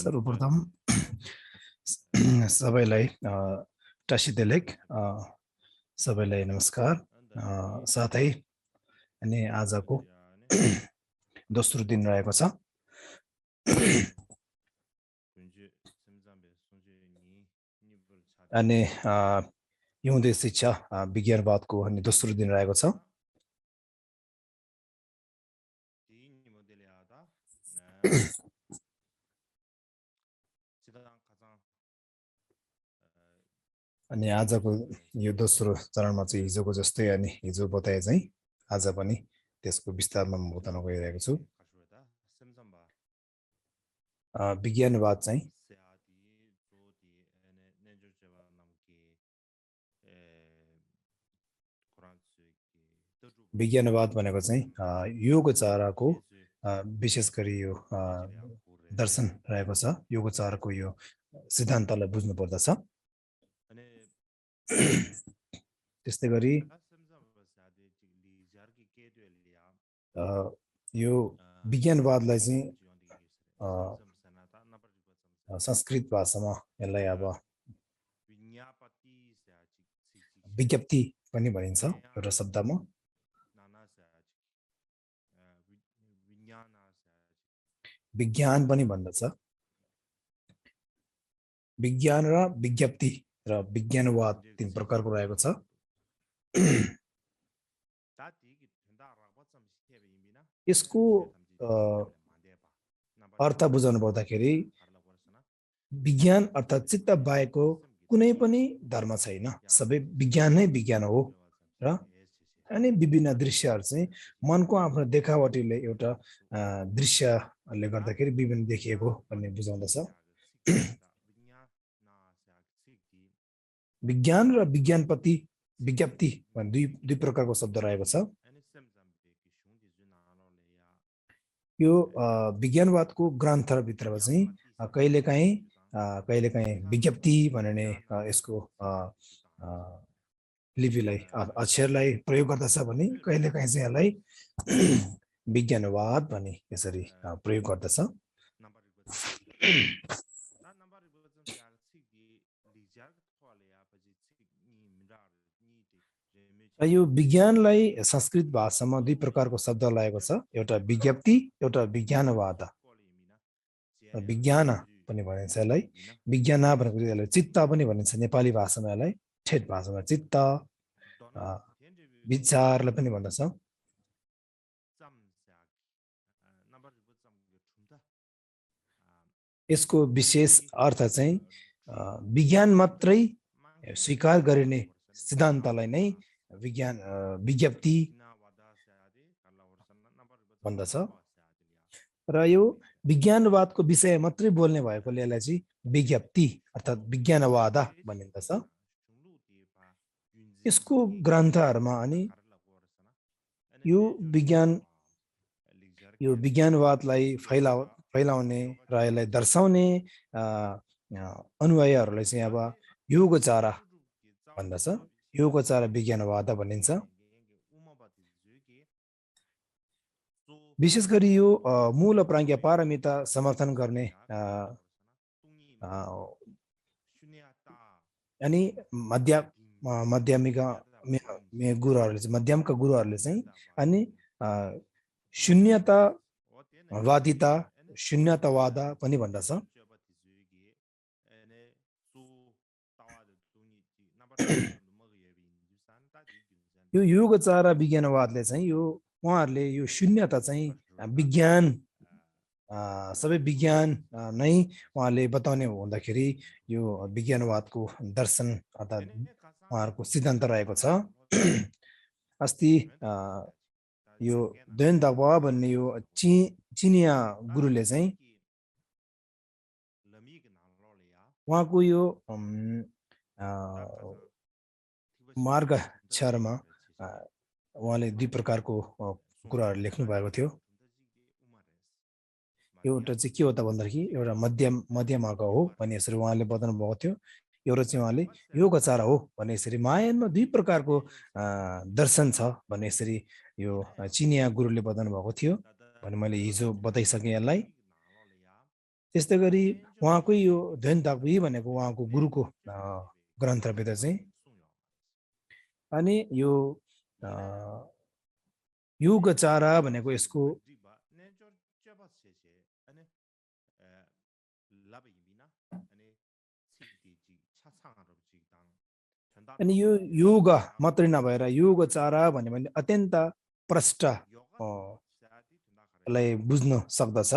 सर्वप्रथम सबैलाई टासिदेलेक सबैलाई नमस्कार साथै अनि आजको दोस्रो दिन रहेको छ अनि हिउँदे शिक्षा विज्ञानवादको अनि दोस्रो दिन रहेको छ अनि आजको यो दोस्रो चरणमा चाहिँ हिजोको जस्तै अनि हिजो बताए चाहिँ आज पनि त्यसको विस्तारमा म बताउन गइरहेको छु विज्ञानवाद चाहिँ विज्ञानवाद भनेको चाहिँ योगचाराको विशेष गरी यो दर्शन रहेको छ योगचारको यो सिद्धान्तलाई बुझ्नु पर्दछ त्यस्तै गरी यो विज्ञानवादलाई चाहिँ संस्कृत भाषामा यसलाई अब विज्ञप्ति पनि भनिन्छ एउटा शब्दमा विज्ञान पनि भन्दछ विज्ञान र विज्ञप्ति र विज्ञानवाद तीन प्रकारको रहेको छ यसको अर्थ बुझाउनु पर्दाखेरि विज्ञान अर्थात् चित्त बाहेकको कुनै पनि धर्म छैन सबै विज्ञान नै विज्ञान हो र अनि विभिन्न दृश्यहरू चाहिँ मनको आफ्नो देखावटीले एउटा दृश्यले गर्दाखेरि विभिन्न देखिएको भन्ने बुझाउँदछ विज्ञान र विज्ञप्ति भन्ने दुई प्रकारको शब्द रहेको छ यो विज्ञानवादको ग्रन्थभित्र चाहिँ कहिलेकाहीँ विज्ञप्ति भन्ने यसको लिपिलाई अक्षरलाई प्रयोग गर्दछ भने कहिलेकाहीँ चाहिँ यसलाई विज्ञानवाद भन्ने यसरी प्रयोग गर्दछ यो विज्ञानलाई संस्कृत भाषामा दुई प्रकारको शब्द लागेको छ एउटा विज्ञप्ति एउटा विज्ञानवाद विज्ञान पनि भनिन्छ यसलाई विज्ञान भनेको यसलाई चित्त पनि भनिन्छ नेपाली भाषामा यसलाई ठेट भाषामा चित्त विचारलाई पनि भन्दछ यसको विशेष अर्थ चाहिँ विज्ञान मात्रै स्वीकार गरिने सिद्धान्तलाई नै विज्ञप्ति भन्दछ र यो विज्ञानवादको विषय मात्रै बोल्ने भएकोले यसलाई चाहिँ विज्ञप्ति अर्थात् विज्ञानवाद भनिन्दछ यसको ग्रन्थहरुमा अनि यो विज्ञानवादलाई फैलाउने र यसलाई दर्शाउने अनुयायीहरूलाई चाहिँ अब योगचारा भन्दछ योगचारा विज्ञानवाद भनिन्छ विशेष गरी यो मूल प्राज्ञ पारमिता समर्थन गर्ने अनि मध्यमका गुरुहरूले चाहिँ अनि शून्यतावाद पनि भन्दछ यो योगचारा विज्ञानवादले चाहिँ यो उहाँहरूले यो शून्यता चाहिँ विज्ञान सबै विज्ञान नै उहाँले बताउने हुँदाखेरि यो विज्ञानवादको दर्शन अर्थात् उहाँहरूको सिद्धान्त रहेको छ अस्ति यो दैन दावा भन्ने यो चिनिया गुरुले चाहिँ उहाँको यो मार्ग क्षरमा उहाँले दुई प्रकारको कुराहरू लेख्नु भएको थियो एउटा चाहिँ के हो त भन्दाखेरि एउटा मध्यमार्ग हो भन्ने यसरी उहाँले बताउनु भएको थियो एउटा चाहिँ उहाँले योगचारा हो भन्ने यसरी मायानमा दुई प्रकारको दर्शन छ भन्ने यसरी यो चिनिया गुरुले बताउनु भएको थियो भने मैले हिजो बताइसकेँ यसलाई। त्यस्तै गरी उहाँकै यो ध्यान ताक्वी भनेको उहाँको गुरुको ग्रन्थभित्र चाहिँ। अनि यो युगचारा भनेको यसको अनि यो युग मात्रै नभएर युगचारा भन्यो भने अत्यन्त प्रष्ट लाई बुझ्न सक्दछ।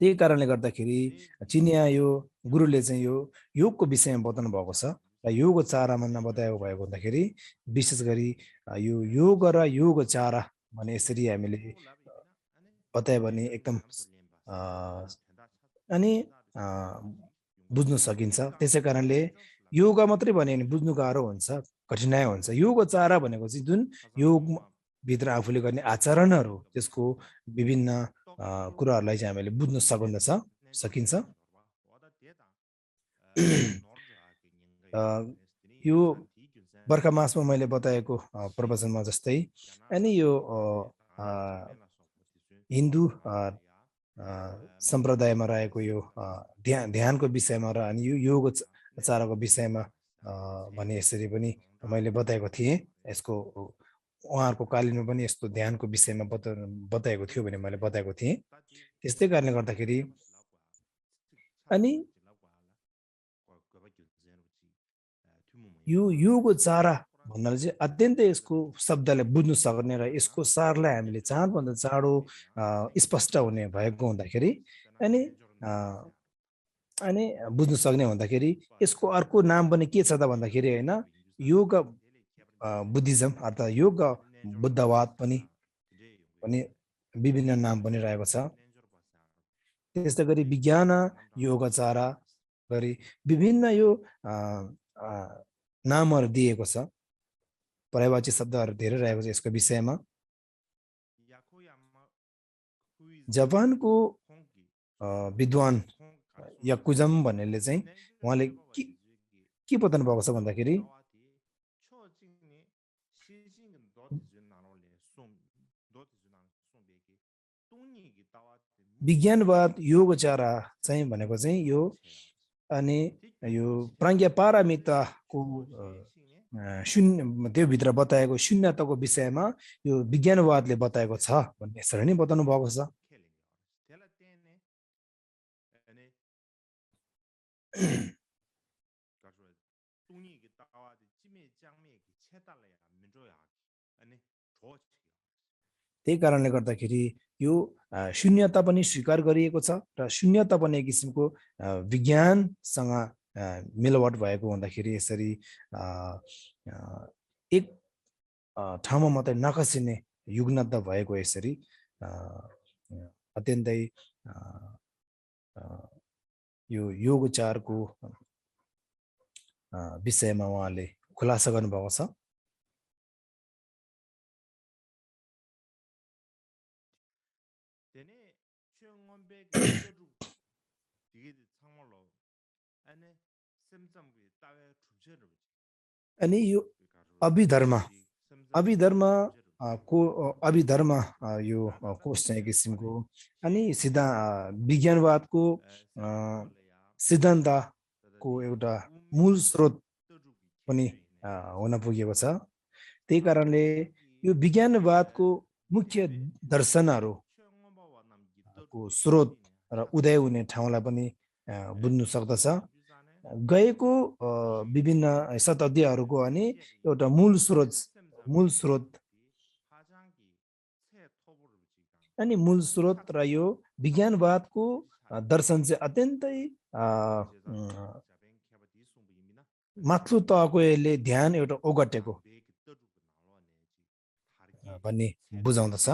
त्यही कारणले गर्दाखेरि चिनिया यो गुरुले चाहिँ यो योगको विषयमा बताउनु भएको छ र योग चारामा नबताएको भएको हुँदाखेरि विशेष गरी यो योग र योग चारा भने यसरी हामीले बतायो भने एकदम अनि बुझ्न सकिन्छ। त्यसै कारणले योगा मात्रै भन्यो भने बुझ्नु गाह्रो हुन्छ, कठिनाइ हुन्छ। योग चारा भनेको चाहिँ जुन योग भित्र आफूले गर्ने आचरणहरू त्यसको विभिन्न कुराहरूलाई चाहिँ हामीले बुझ्न सकिन्छ। यो बर्खा मासमा मैले बताएको प्रवचनमा जस्तै अनि यो हिन्दू सम्प्रदायमा रहेको यो ध्यानको विषयमा र अनि यो योग चाराको विषयमा भने यसरी पनि मैले बताएको थिएँ। यसको उहाँहरूको कालीनमा पनि यस्तो ध्यानको विषयमा बताएको थियो भने मैले बताएको थिएँ। त्यस्तै कारणले गर्दाखेरि अनि यो योग चारा भन्नाले चाहिँ अत्यन्तै यसको शब्दलाई बुझ्नु सक्ने र यसको सारलाई हामीले चाँडोभन्दा चाँडो स्पष्ट हुने भएको हुँदाखेरि अनि अनि बुझ्नु सक्ने हुँदाखेरि यसको अर्को नाम पनि के छ त भन्दाखेरि होइन, योग बुद्धिज्म अर्थात् योग बुद्धवाद पनि विभिन्न नाम पनि रहेको छ। त्यस्तै गरी विज्ञान योगचारा गरी विभिन्न यो नामहरू दिएको छ, पर्यायवाची शब्दहरू धेरै रहेको छ यसको विषयमा। जापानको विद्वान याकुजम भन्नेले चाहिँ उहाँले के बताउनु भएको छ भन्दाखेरि विज्ञानवाद योगचारा चाहिँ भनेको चाहिँ यो अनि यो प्राज्ञापारमिताको शून्य त्योभित्र बताएको शून्यताको विषयमा यो विज्ञानवादले बताएको छ भन्ने यसरी नै बताउनु भएको छ। त्यही कारणले गर्दाखेरि यो शून्यता पनि स्वीकार गरिएको छ र शून्यता पनि एक किसिमको विज्ञानसँग मिलवट भएको हुँदाखेरि यसरी एक ठाउँमा मात्रै नकसिने युग्नता भएको यसरी अत्यन्तै यो योगचारको विषयमा उहाँले खुलासा गर्नुभएको छ। अनि यो अभिधर्म यो कोर्स चाहिँ किसिमको अनि सिधा विज्ञानवादको सिद्धान्तको एउटा मूल स्रोत पनि हुन पुगेको छ। त्यही कारणले यो विज्ञानवादको मुख्य दर्शनहरूको स्रोत र उदय हुने ठाउँलाई पनि बुझ्नु सक्दछ। गएको विभिन्न शताब्दीहरूको अनि एउटा मूल स्रोत अनि मूल स्रोत र यो विज्ञानवादको दर्शन चाहिँ अत्यन्तै माथिल्लो तहको यसले ध्यान एउटा ओगटेको भन्ने बुझाउँदछ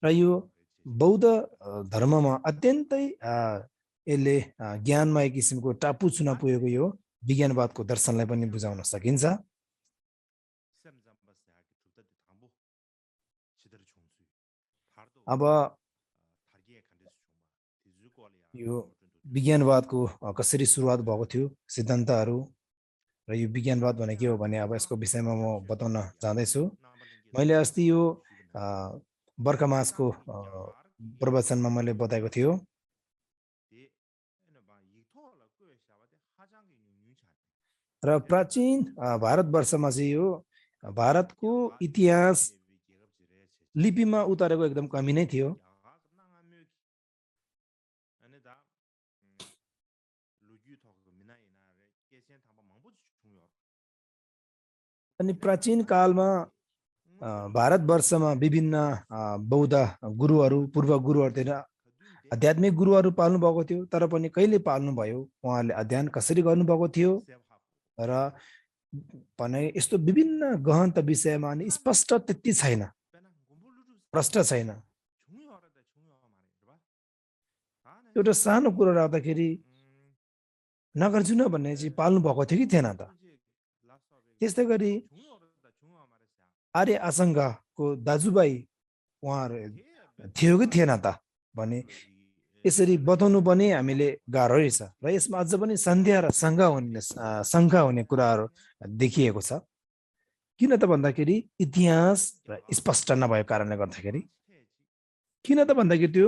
र यो बौद्ध धर्ममा अत्यन्तै यसले ज्ञानमा एक किसिमको टापु चुन पुगेको यो विज्ञानवादको दर्शनलाई पनि बुझाउन सकिन्छ। अब यो विज्ञानवादको कसरी सुरुवात भएको थियो, सिद्धान्तहरू र यो विज्ञानवाद भने के हो भने अब यसको विषयमा म बताउन जाँदैछु। मैले अस्ति यो बर्खा मासको प्रवचनमा मैले बताएको थियो। र प्राचीन भारतवर्षमा चाहिँ यो भारतको इतिहास लिपिमा उतारेको एकदम कमी नै थियो। अनि प्राचीन कालमा भारतवर्षमा विभिन्न बौद्ध गुरुहरू, पूर्व गुरुहरू, आध्यात्मिक गुरुहरू पाल्नु भएको थियो, तर पनि कहिले पाल्नु भयो, उहाँहरूले अध्ययन कसरी गर्नुभएको थियो र भने यस्तो विभिन्न गहन विषयमा अनि स्पष्ट त्यति छैन, प्रष्ट छैन। एउटा सानो कुरो राख्दाखेरि नागार्जुन भन्ने चाहिँ पाल्नु भएको थियो कि थिएन त? त्यस्तै गरी आर्य आसङ्गको दाजुभाइ उहाँहरू थियो कि थिएन त भने यसरी बताउनु पनि हामीले गाह्रो रहेछ। र यसमा अझ पनि सन्देह र शङ्का हुने कुराहरू देखिएको छ। किन त भन्दाखेरि इतिहास र स्पष्ट नभएको कारणले गर्दाखेरि। किन त भन्दाखेरि त्यो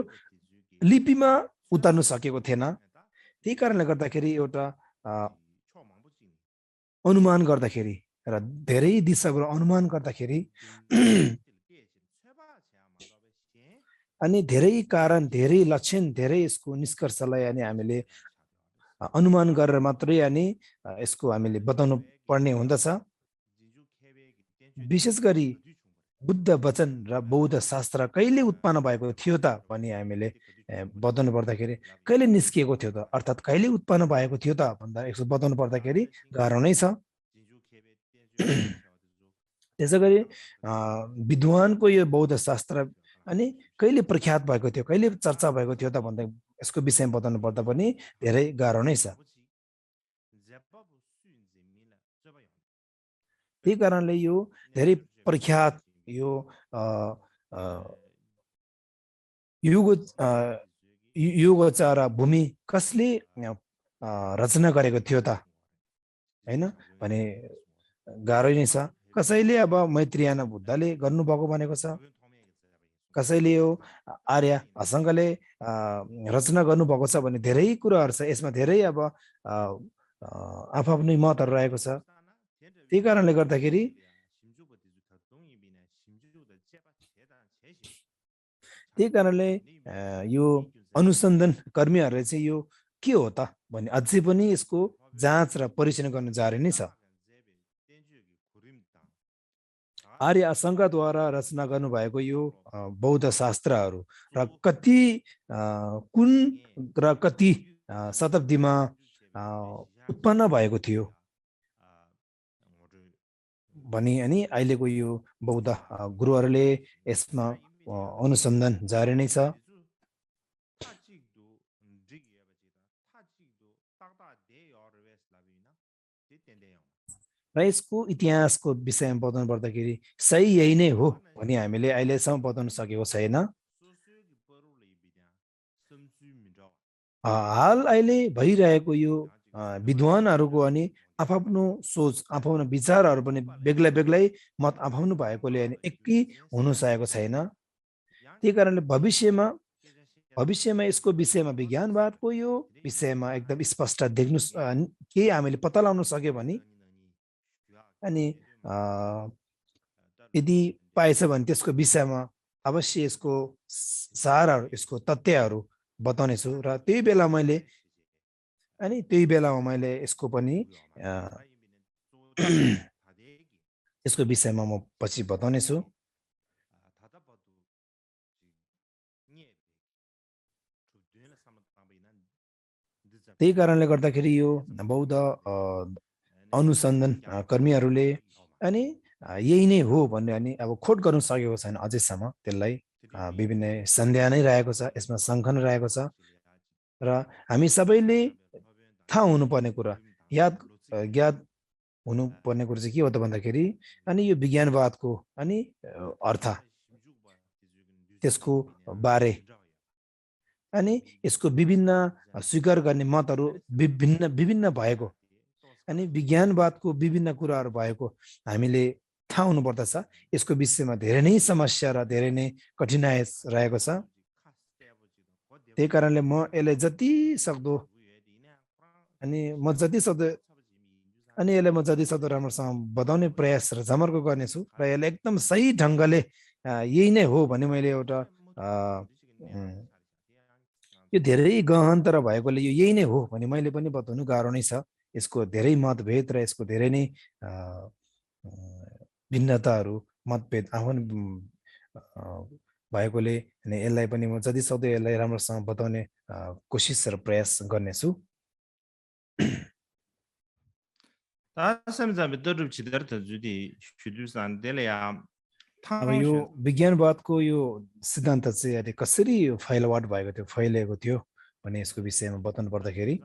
लिपिमा उतार्नु सकेको थिएन। त्यही कारणले गर्दाखेरि एउटा अनुमान गर्दाखेरि र धेरै दिशाबाट अनुमान गर्दाखेरि अनि धेरै कारण, धेरै लक्षण, धेरै यसको निष्कर्षलाई अनि हामीले अनुमान गरेर मात्रै अनि यसको हामीले बताउनु पर्ने हुँदछ। विशेष गरी बुद्ध वचन र बौद्ध शास्त्र कहिले उत्पन्न भएको थियो त भनी हामीले बताउनु पर्दाखेरि कहिले निस्किएको थियो त, अर्थात् कहिले उत्पन्न भएको थियो त भन्दा यसो बताउनु पर्दाखेरि गाह्रो नै छ। त्यसै गरी विद्वानको यो बौद्ध शास्त्र अनि कहिले प्रख्यात भएको थियो, कहिले चर्चा भएको थियो त भन्दा यसको विषयमा बताउनु पर्दा पनि धेरै गाह्रो नै छ। त्यही कारणले यो धेरै प्रख्यात यो युगचार भूमि कसले रचना गरेको थियो त हैन भने गाह्रो नै छ। कसैले अब मैत्रेयन बुद्धले गर्नुभएको भनेको छ, कसैले यो आर्य आसङ्गले रचना गर्नुभएको छ भने धेरै कुराहरू छ यसमा, धेरै अब आफ्नै मतहरू रहेको छ। त्यही कारणले गर्दाखेरि यो अनुसन्धान कर्मीहरूले चाहिँ यो के हो त भने अझै पनि यसको जाँच र परीक्षण गर्न जारी नै छ। आर्य आसङ्गद्वारा रचना गर्नुभएको यो बौद्ध शास्त्रहरू र कति कुन र कति शताब्दीमा उत्पन्न भएको थियो भनी अनि अहिलेको यो बौद्ध गुरुहरूले यसमा अनुसन्धान जारी नै छ। र यसको इतिहासको विषयमा बताउनु पर्दाखेरि सही यही नै हो भने हामीले अहिलेसम्म बताउन सकेको छैन। हाल अहिले भइरहेको यो विद्वानहरूको अनि आफ्नो सोच, आफ्नो विचारहरू पनि बेग्लै बेग्लै मत आफ्नो भएकोले अनि एकै हुन सकेको छैन। त्यही कारणले भविष्यमा यसको विषयमा विज्ञानवादको यो विषयमा एकदम स्पष्ट देख्नु केही हामीले पत्ता लगाउन सक्यो भने अनि यदि पाएछ भने त्यसको विषयमा अवश्य यसको सारहरू, यसको तथ्यहरू बताउनेछु। र त्यही बेलामा मैले यसको पनि यसको विषयमा म पछि बताउनेछु। त्यही कारणले गर्दाखेरि यो बौद्ध अनुसन्धान कर्मीहरूले अनि यही नै हो भन्ने अनि अब खोट गर्न सकेको छैन अझैसम्म। त्यसलाई विभिन्न सन्देह नै रहेको छ, यसमा शङ्का नै रहेको छ। र हामी सबैले थाहा हुनुपर्ने कुरा, ज्ञात हुनुपर्ने कुरा चाहिँ के हो त भन्दाखेरि अनि यो विज्ञानवादको अनि अर्थ, त्यसको बारे अनि यसको विभिन्न स्वीकार गर्ने मतहरू विभिन्न विभिन्न भएको अनि विज्ञानवादको विभिन्न कुराहरू भएको हामीले थाहा हुनुपर्दछ। यसको विषयमा धेरै नै समस्या र धेरै नै कठिनाइ रहेको छ। त्यही कारणले म यसलाई जति सक्दो अनि म जति सक्दो अनि यसलाई म जति सक्दो राम्रोसँग बताउने प्रयास र जमर्को गर्नेछु र यसलाई एकदम सही ढङ्गले यही नै हो भने मैले एउटा यो धेरै गहन तर भएकोले यो यही नै हो भने मैले पनि बताउनु गाह्रो नै छ। यसको धेरै मतभेद र यसको धेरै नै भिन्नताहरू मतभेद आफ्नो भएकोले यसलाई पनि म जति सक्दो यसलाई राम्रोसँग बताउने कोसिस र प्रयास गर्नेछु। अब यो विज्ञानवादको यो सिद्धान्त चाहिँ अहिले कसरी फैलावट भएको थियो फैलिएको थियो भने यसको विषयमा बताउनु पर्दाखेरि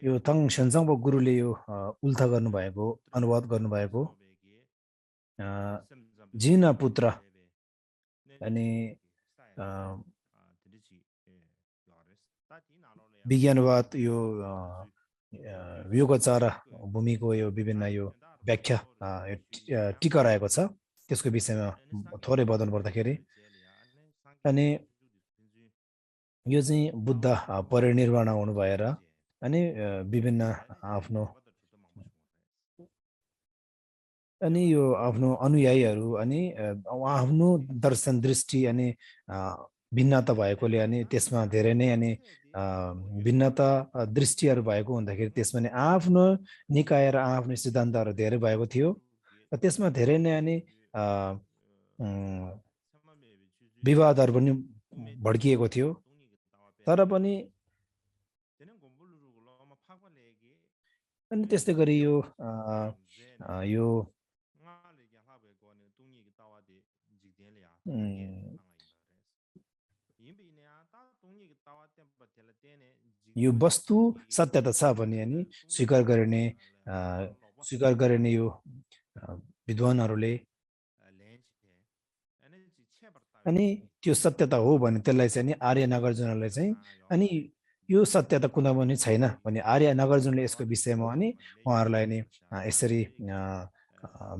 यो तङ सेन्जाङबो गुरुले यो उल्था गर्नुभएको अनुवाद गर्नुभएको जिना पुत्र अनि विज्ञानवाद यो योगचार भूमिको यो विभिन्न यो व्याख्या टिका रहेको छ। त्यसको विषयमा थोरै बताउनु पर्दाखेरि अनि यो चाहिँ बुद्ध परिनिर्वाण हुनु भएर अनि विभिन्न आफ्नो अनि यो आफ्नो अनुयायीहरू अनि आफ्नो दर्शन दृष्टि अनि भिन्नता भएकोले अनि त्यसमा धेरै नै अनि भिन्नता दृष्टिहरू भएको हुँदाखेरि त्यसमा नि आफ्नो निकाय र आफ्नो सिद्धान्तहरू धेरै भएको थियो र त्यसमा धेरै नै अनि विवादहरू पनि भड्किएको थियो। तर पनि अनि त्यस्तै गरी यो यो वस्तु सत्यता छ भने अनि स्वीकार गर्ने यो विद्वानहरूले अनि त्यो सत्यता हो भने त्यसलाई चाहिँ नि आर्य नागार्जुनले चाहिँ अनि यो सत्यता कुनै पनि छैन भने आर्य नागार्जुनले यसको विषयमा अनि उहाँहरूलाई नि यसरी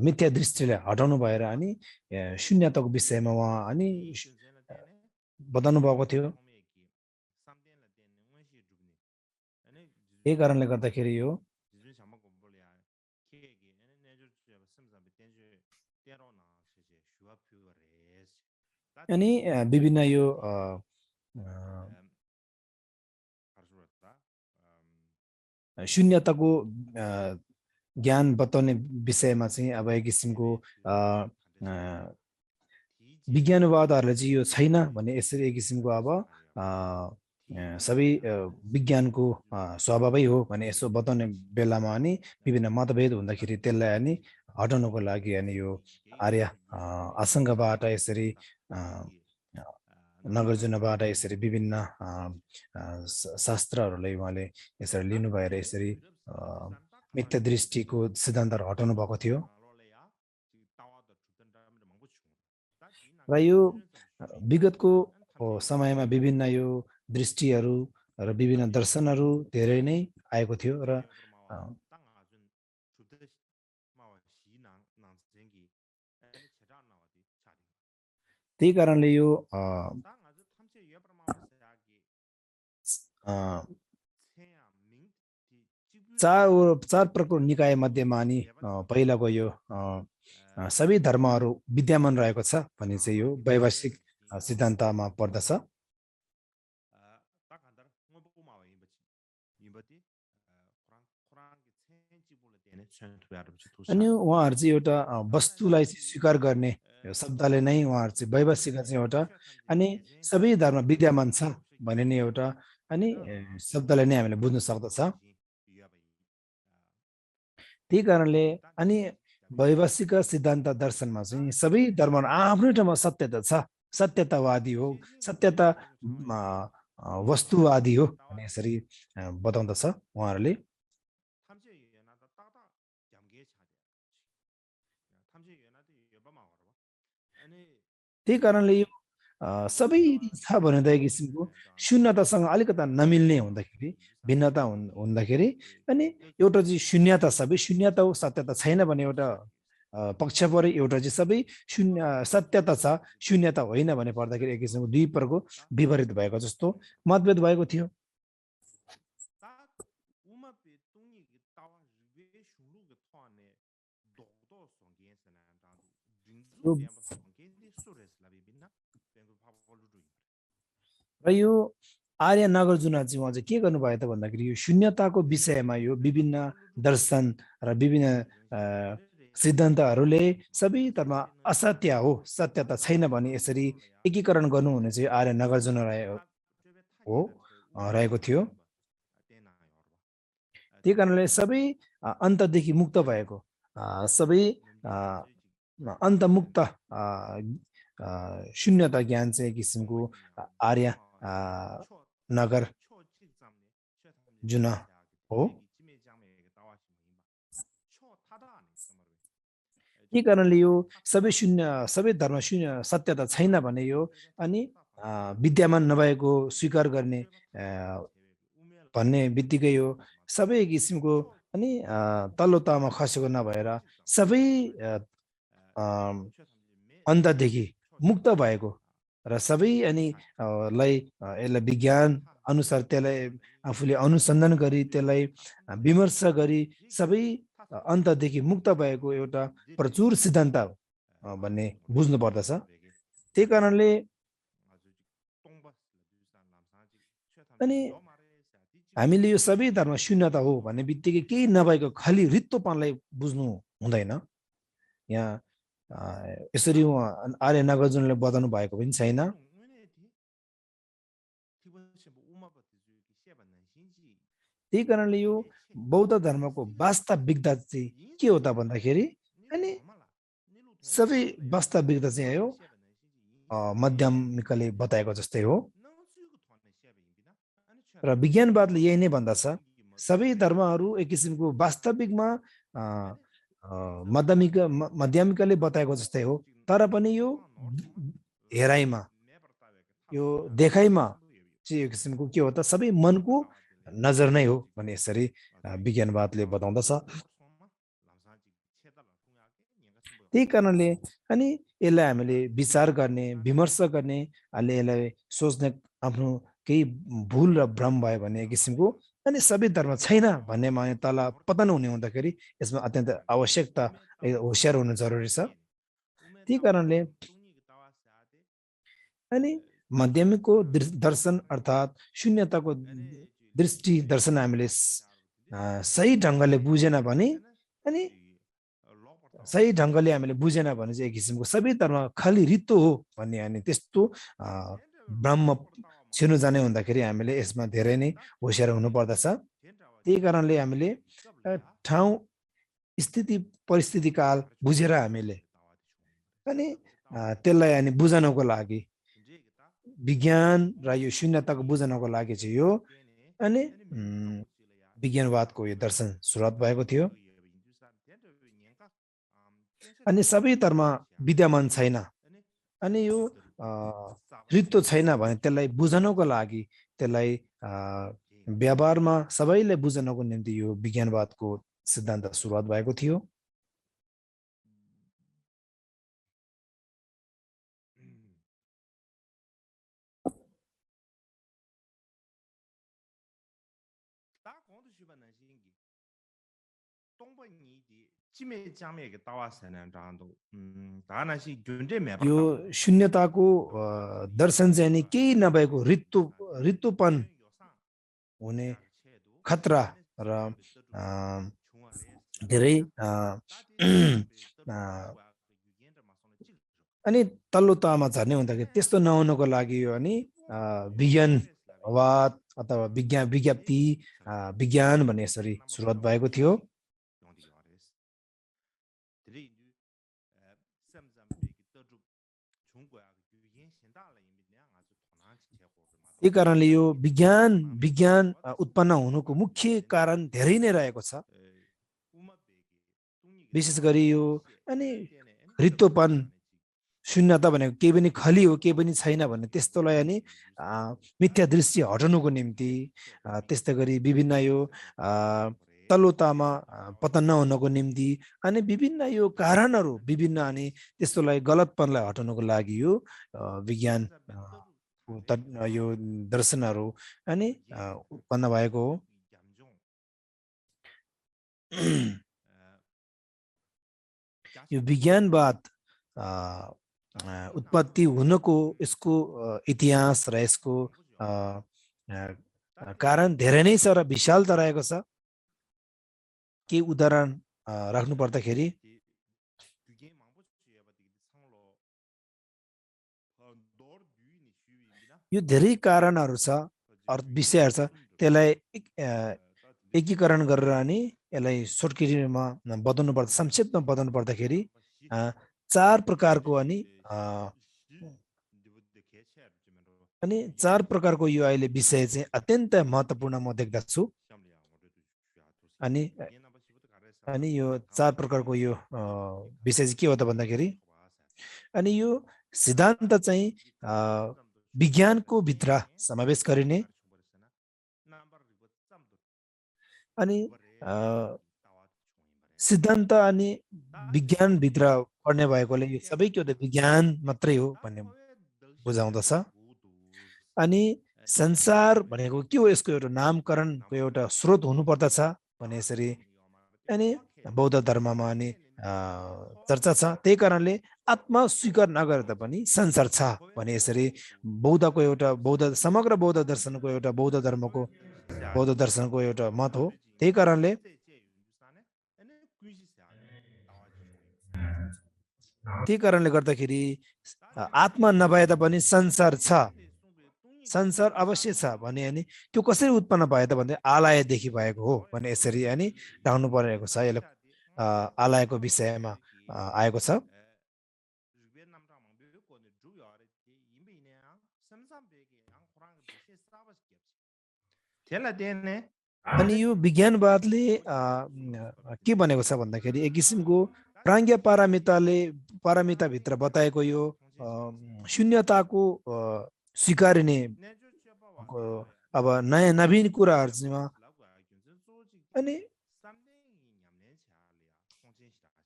मिथ्या दृष्टिले हटाउनु भएर अनि शून्यताको विषयमा उहाँ अनि बताउनु भएको थियो। यही कारणले गर्दाखेरि यो अनि विभिन्न यो शून्यताको ज्ञान बताउने विषयमा चाहिँ अब एक किसिमको विज्ञानवादहरूले चाहिँ यो छैन भने यसरी एक किसिमको अब सबै विज्ञानको स्वभावै हो भने यसो बताउने बेलामा अनि विभिन्न मतभेद हुँदाखेरि त्यसलाई अनि हटाउनको लागि अनि यो आर्य आशङ्काबाट यसरी नागार्जुनबाट यसरी विभिन्न शास्त्रहरूलाई उहाँले यसरी लिनु भएर यसरी मिथ्या दृष्टिको सिद्धान्तहरू हटाउनु भएको थियो। र यो विगतको समयमा विभिन्न यो दृष्टिहरू र विभिन्न दर्शनहरू धेरै नै आएको थियो र त्यही कारणले यो चार प्रकार निकाय मध्येमा अनि पहिलाको यो सबै धर्महरू विद्यमान रहेको छ भने चाहिँ यो वैभाषिक सिद्धान्तमा पर्दछ। अनि उहाँहरू चाहिँ एउटा वस्तुलाई स्वीकार गर्ने शब्दले नै उहाँहरू चाहिँ वैभाषिक चाहिँ एउटा अनि सबै धर्म विद्यमान छ भन्ने नै एउटा अनि शब्दलाई नै हामीले बुझ्न सक्दछ। त्यही कारणले अनि वैभाषिक सिद्धान्त दर्शनमा चाहिँ सबै धर्म आफ्नो ठाउँमा सत्यता छ, सत्यतावादी हो, सत्यता वस्तुवादी हो भने यसरी बताउँदछ उहाँहरूले। त्यही कारणले यो सबै छ भने त एक किसिमको शून्यतासँग अलिकता नमिल्ने हुँदाखेरि भिन्नता हुँदाखेरि अनि एउटा चाहिँ शून्यता सबै शून्यता हो सत्यता छैन भने एउटा पक्ष परे एउटा चाहिँ सबै शून्य सत्यता छ शून्यता होइन भने पर्दाखेरि एक किसिमको दुई प्रको विपरीत भएको जस्तो मतभेद भएको थियो यो र यो आर्य नागार्जुन चाहिँ उहाँ चाहिँ के गर्नुभयो त भन्दाखेरि यो शून्यताको विषयमा यो विभिन्न दर्शन र विभिन्न सिद्धान्तहरूले सबै तर्फमा असत्य हो सत्यता छैन भने यसरी एकीकरण गर्नुहुने चाहिँ आर्य नागार्जुन रहेको थियो त्यही कारणले सबै अन्तदेखि मुक्त भएको सबै अन्तमुक्त शून्यता ज्ञान चाहिँ एक किसिमको आर्य नगर जुन हो यही कारणले यो सबै धर्म शून्य सत्यता छैन भने यो अनि विद्यमान नभएको स्वीकार गर्ने भन्ने बित्तिकै यो सबै किसिमको अनि तल्लो तहमा खसेको नभएर सबै अन्तदेखि मुक्त भएको र सबै अनि यसलाई विज्ञान अनुसार त्यसलाई आफूले अनुसन्धान गरी त्यसलाई विमर्श गरी सबै अन्तदेखि मुक्त भएको एउटा प्रचुर सिद्धान्त भन्ने बुझ्नु पर्दछ त्यही कारणले अनि हामीले यो सबै धर्म शून्यता हो भन्ने बित्तिकै केही नभएको खालि रित्तोपनलाई बुझ्नु हुँदैन यहाँ यसरी आर्य नागार्जुनले बताउनु भएको पनि छैन त्यही कारणले यो बौद्ध धर्मको वास्तविकता चाहिँ के हो त भन्दाखेरि अनि सबै वास्तविकता चाहिँ आयो मध्यमिकले बताएको जस्तै हो र विज्ञानवादले यही नै भन्दछ सबै धर्महरू एक किसिमको वास्तविकमा मध्यमिकले बताएको जस्तै हो तर पनि यो हेराइमा यो देखाइमा चाहिँ एक किसिमको के हो त सबै मनको नजर नै हो भन्ने यसरी विज्ञानवादले बताउँदछ त्यही कारणले अनि यसलाई हामीले विचार गर्ने विमर्श गर्ने अहिले यसलाई सोच्ने आफ्नो केही भुल र भ्रम भयो भने एक किसिमको अनि सबै धर्म छैन भन्नेमा तल पतन हुने हुँदाखेरि यसमा अत्यन्त आवश्यकता होसियार हुनु जरुरी छ त्यही कारणले अनि माध्यमिकको दर्शन अर्थात् शून्यताको दृष्टि दर्शन हामीले सही ढङ्गले बुझेन भने अनि सही ढङ्गले हामीले बुझेन भने चाहिँ एक किसिमको सबै धर्म खालि रित्तो हो भन्ने अनि त्यस्तो ब्रह्म छिर्नु जाने हुँदाखेरि हामीले यसमा धेरै नै होसियार हुनुपर्दछ त्यही कारणले हामीले ठाउँ स्थिति परिस्थिति काल बुझेर हामीले अनि त्यसलाई अनि बुझ्नको लागि विज्ञान र यो शून्यताको बुझ्नको लागि चाहिँ यो अनि विज्ञानवादको यो दर्शन सुरुवात भएको थियो अनि सबै धर्म विद्यमान छैन अनि यो रित्तो छैन भने त्यसलाई बुझ्नको लागि त्यसलाई व्यवहारमा सबैले बुझ्नको निम्ति यो विज्ञानवादको सिद्धान्त सुरुवात भएको थियो यो शून्यताको दर्शन चाहिँ नि केही नभएको रित्तोपन हुने खतरा र धेरै अनि तल्लो तहमा झर्ने हुँदाखेरि त्यस्तो नहुनको लागि यो अनि विज्ञानवाद अथवा विज्ञप्ति विज्ञान भन्ने यसरी सुरुवात भएको थियो यही कारणले यो विज्ञान उत्पन्न हुनुको मुख्य कारण धेरै नै रहेको छ विशेष गरी यो अनि रित्तोपन शून्यता भनेको केही पनि खाली हो, केही पनि छैन भन्ने त्यस्तोलाई अनि मिथ्या दृष्टि हटाउनुको निम्ति, त्यस्तै गरी विभिन्न यो तल्लोतामा पतन नहुनको निम्ति अनि विभिन्न यो कारणहरू, विभिन्न अनि त्यस्तोलाई गलतपनलाई हटाउनको लागि यो विज्ञान यो दर्शनहरू अनि उत्पन्न भएको हो। यो विज्ञानवाद उत्पत्ति हुनको यसको इतिहास र यसको कारण धेरै नै छ र विशालता रहेको छ। के उदाहरण राख्नु पर्दाखेरि यो धेरै कारणहरू छ, विषयहरू छ, त्यसलाई एकीकरण गरेर अनि यसलाई सर्टकटमा बताउनु पर्दा, संक्षेपमा बताउनु पर्दाखेरि 4 प्रकारको अनि 4 प्रकारको यो अहिले विषय चाहिँ अत्यन्त महत्त्वपूर्ण म देख्दछु। अनि यो 4 प्रकारको यो विषय चाहिँ के हो त भन्दाखेरि, अनि यो सिद्धान्त चाहिँ विज्ञानको भित्र समावेश गरिने, अनि सिद्धान्त अनि विज्ञान भित्र पढ्ने भएकोले यो सबै के हो त विज्ञान मात्रै हो भन्ने बुझाउँदछ। अनि संसार भनेको के हो, यसको एउटा नामकरणको एउटा स्रोत हुनुपर्दछ भने यसरी अनि बौद्ध धर्ममा अनि चर्चा छ। त्यही कारणले आत्मा स्वीकार नगरे तापनि संसार छ भने यसरी बौद्धको एउटा समग्र बौद्ध दर्शनको एउटा बौद्ध दर्शनको एउटा मत हो। त्यही कारणले गर्दाखेरि आत्मा नभए तापनि संसार छ, संसार अवश्य छ भने अनि त्यो कसरी उत्पन्न भयो त भन्दा आलयदेखि भएको हो भने यसरी अनि राख्नु परेको छ। यसले आलयको विषयमा आएको छ। अनि यो विज्ञानवादले के भनेको छ भन्दाखेरि एक किसिमको प्राज्ञ पारमिताभित्र बताएको यो शून्यताको स्वीकारिने अब नयाँ नवीन कुराहरूमा अनि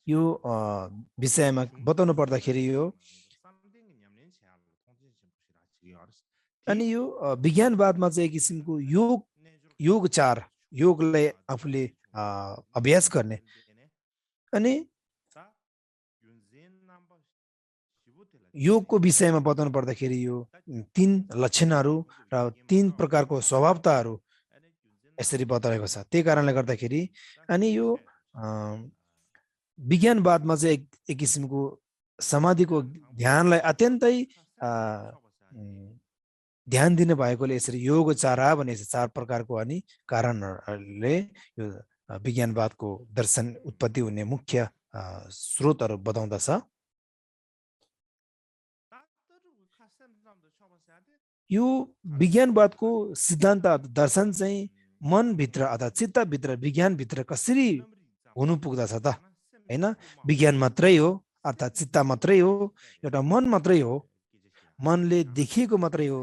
यो विषयमा बताउनु पर्दाखेरि यो अनि यो विज्ञानवादमा चाहिँ एक किसिमको योगलाई आफूले अभ्यास गर्ने अनि योगको विषयमा बताउनु पर्दाखेरि यो 3 लक्षणहरू र 3 प्रकारको स्वभावताहरू यसरी बताएको छ। त्यही कारणले गर्दाखेरि अनि यो विज्ञानवादमा चाहिँ एक किसिमको समाधिको ध्यानलाई अत्यन्तै ध्यान दिने भएकोले यसरी योगचारा भने 4 प्रकारको अनि कारणहरूले यो विज्ञानवादको दर्शन उत्पत्ति हुने मुख्य स्रोतहरू बताउँदछ। यो विज्ञानवादको सिद्धान्त दर्शन चाहिँ मनभित्र अथवा चित्तभित्र विज्ञानभित्र कसरी हुनु पुग्दछ त हैन? विज्ञान मात्रै हो अर्थात् चित्त मात्रै हो, एउटा मन मात्रै हो, मनले देखिएको मात्रै हो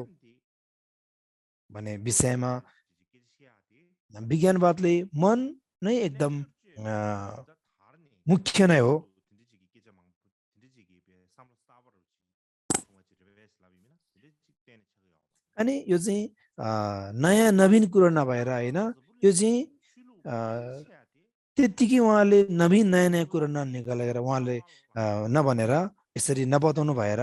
भन्ने विषयमा विज्ञानवादले मन नै एकदम मुख्य नै हो। अनि यो चाहिँ नयाँ नवीन कुरो नभएर हैन, यो चाहिँ त्यतिकै उहाँले नवीन नयाँ कुरो ननिकालेर उहाँले नभनेर यसरी नबताउनु भएर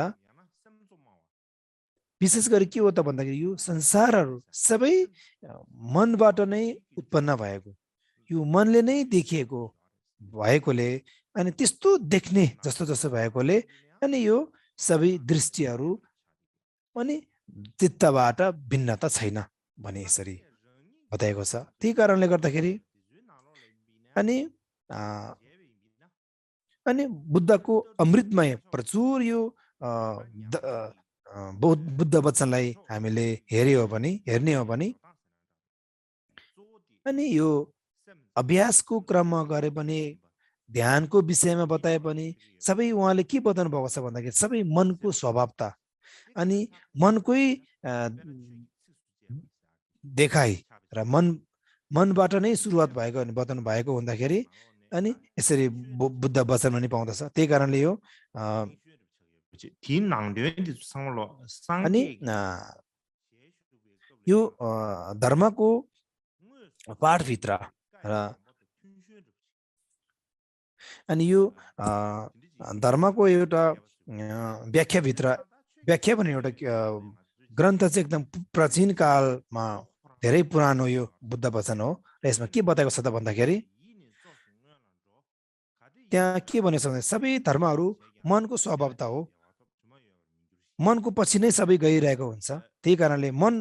विशेष गरी के हो त भन्दाखेरि यो संसारहरू सबै मनबाट नै उत्पन्न भएको, यो मनले नै देखिएको भएकोले अनि त्यस्तो देख्ने जस्तो भएकोले अनि यो सबै दृष्टिहरू अनि चित्तबाट भिन्नता छैन भने यसरी बताएको छ। त्यही कारणले गर्दाखेरि अनि बुद्धको अमृतमय प्रचुर यो बुद्ध वचनलाई हामीले हेर्ने हो भने अनि यो अभ्यासको क्रममा गरे पनि ध्यानको विषयमा बताए पनि सबै उहाँले के बताउनु भएको छ भन्दाखेरि सबै मनको स्वभावता अनि मनकै देखाइ र मनबाट नै सुरुवात भएको भने बताउनु भएको हुँदाखेरि अनि यसरी बुद्ध वचन पनि पाउँदछ। त्यही कारणले यो अनि यो धर्मको पाठभित्र र अनि यो धर्मको एउटा व्याख्या भने एउटा ग्रन्थ चाहिँ एकदम प्राचीन कालमा धेरै पुरानो यो बुद्ध वचन हो र यसमा के बताएको छ त भन्दाखेरि त्यहाँ के भनेको छ भने सबै धर्महरू मनको स्वभावता हो, मनको पछि नै सबै गइरहेको हुन्छ। त्यही कारणले मन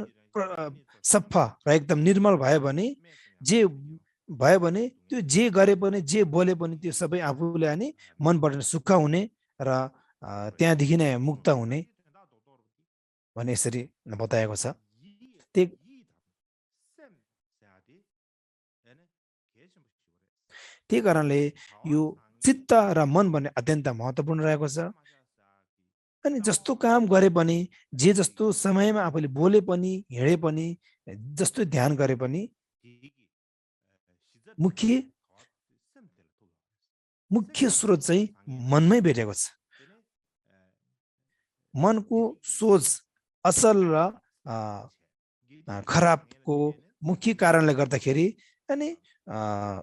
सफा र एकदम निर्मल भयो भने त्यो जे गरे पनि जे बोले पनि त्यो सबै आफूले अनि मनबाट सुख हुने र त्यहाँदेखि नै मुक्त हुने भने यसरी बताएको छ। त्यही कारणले यो चित्त र मन भन्ने अत्यन्त महत्त्वपूर्ण रहेको छ। अनि जस्तो काम गरे पनि जे जस्तो समयमा आफूले बोले पनि हिँडे पनि जस्तो ध्यान गरे पनि मुख्य स्रोत चाहिँ मनमै भेटेको छ। मनको सोच असल र खराबको मुख्य कारणले गर्दाखेरि अनि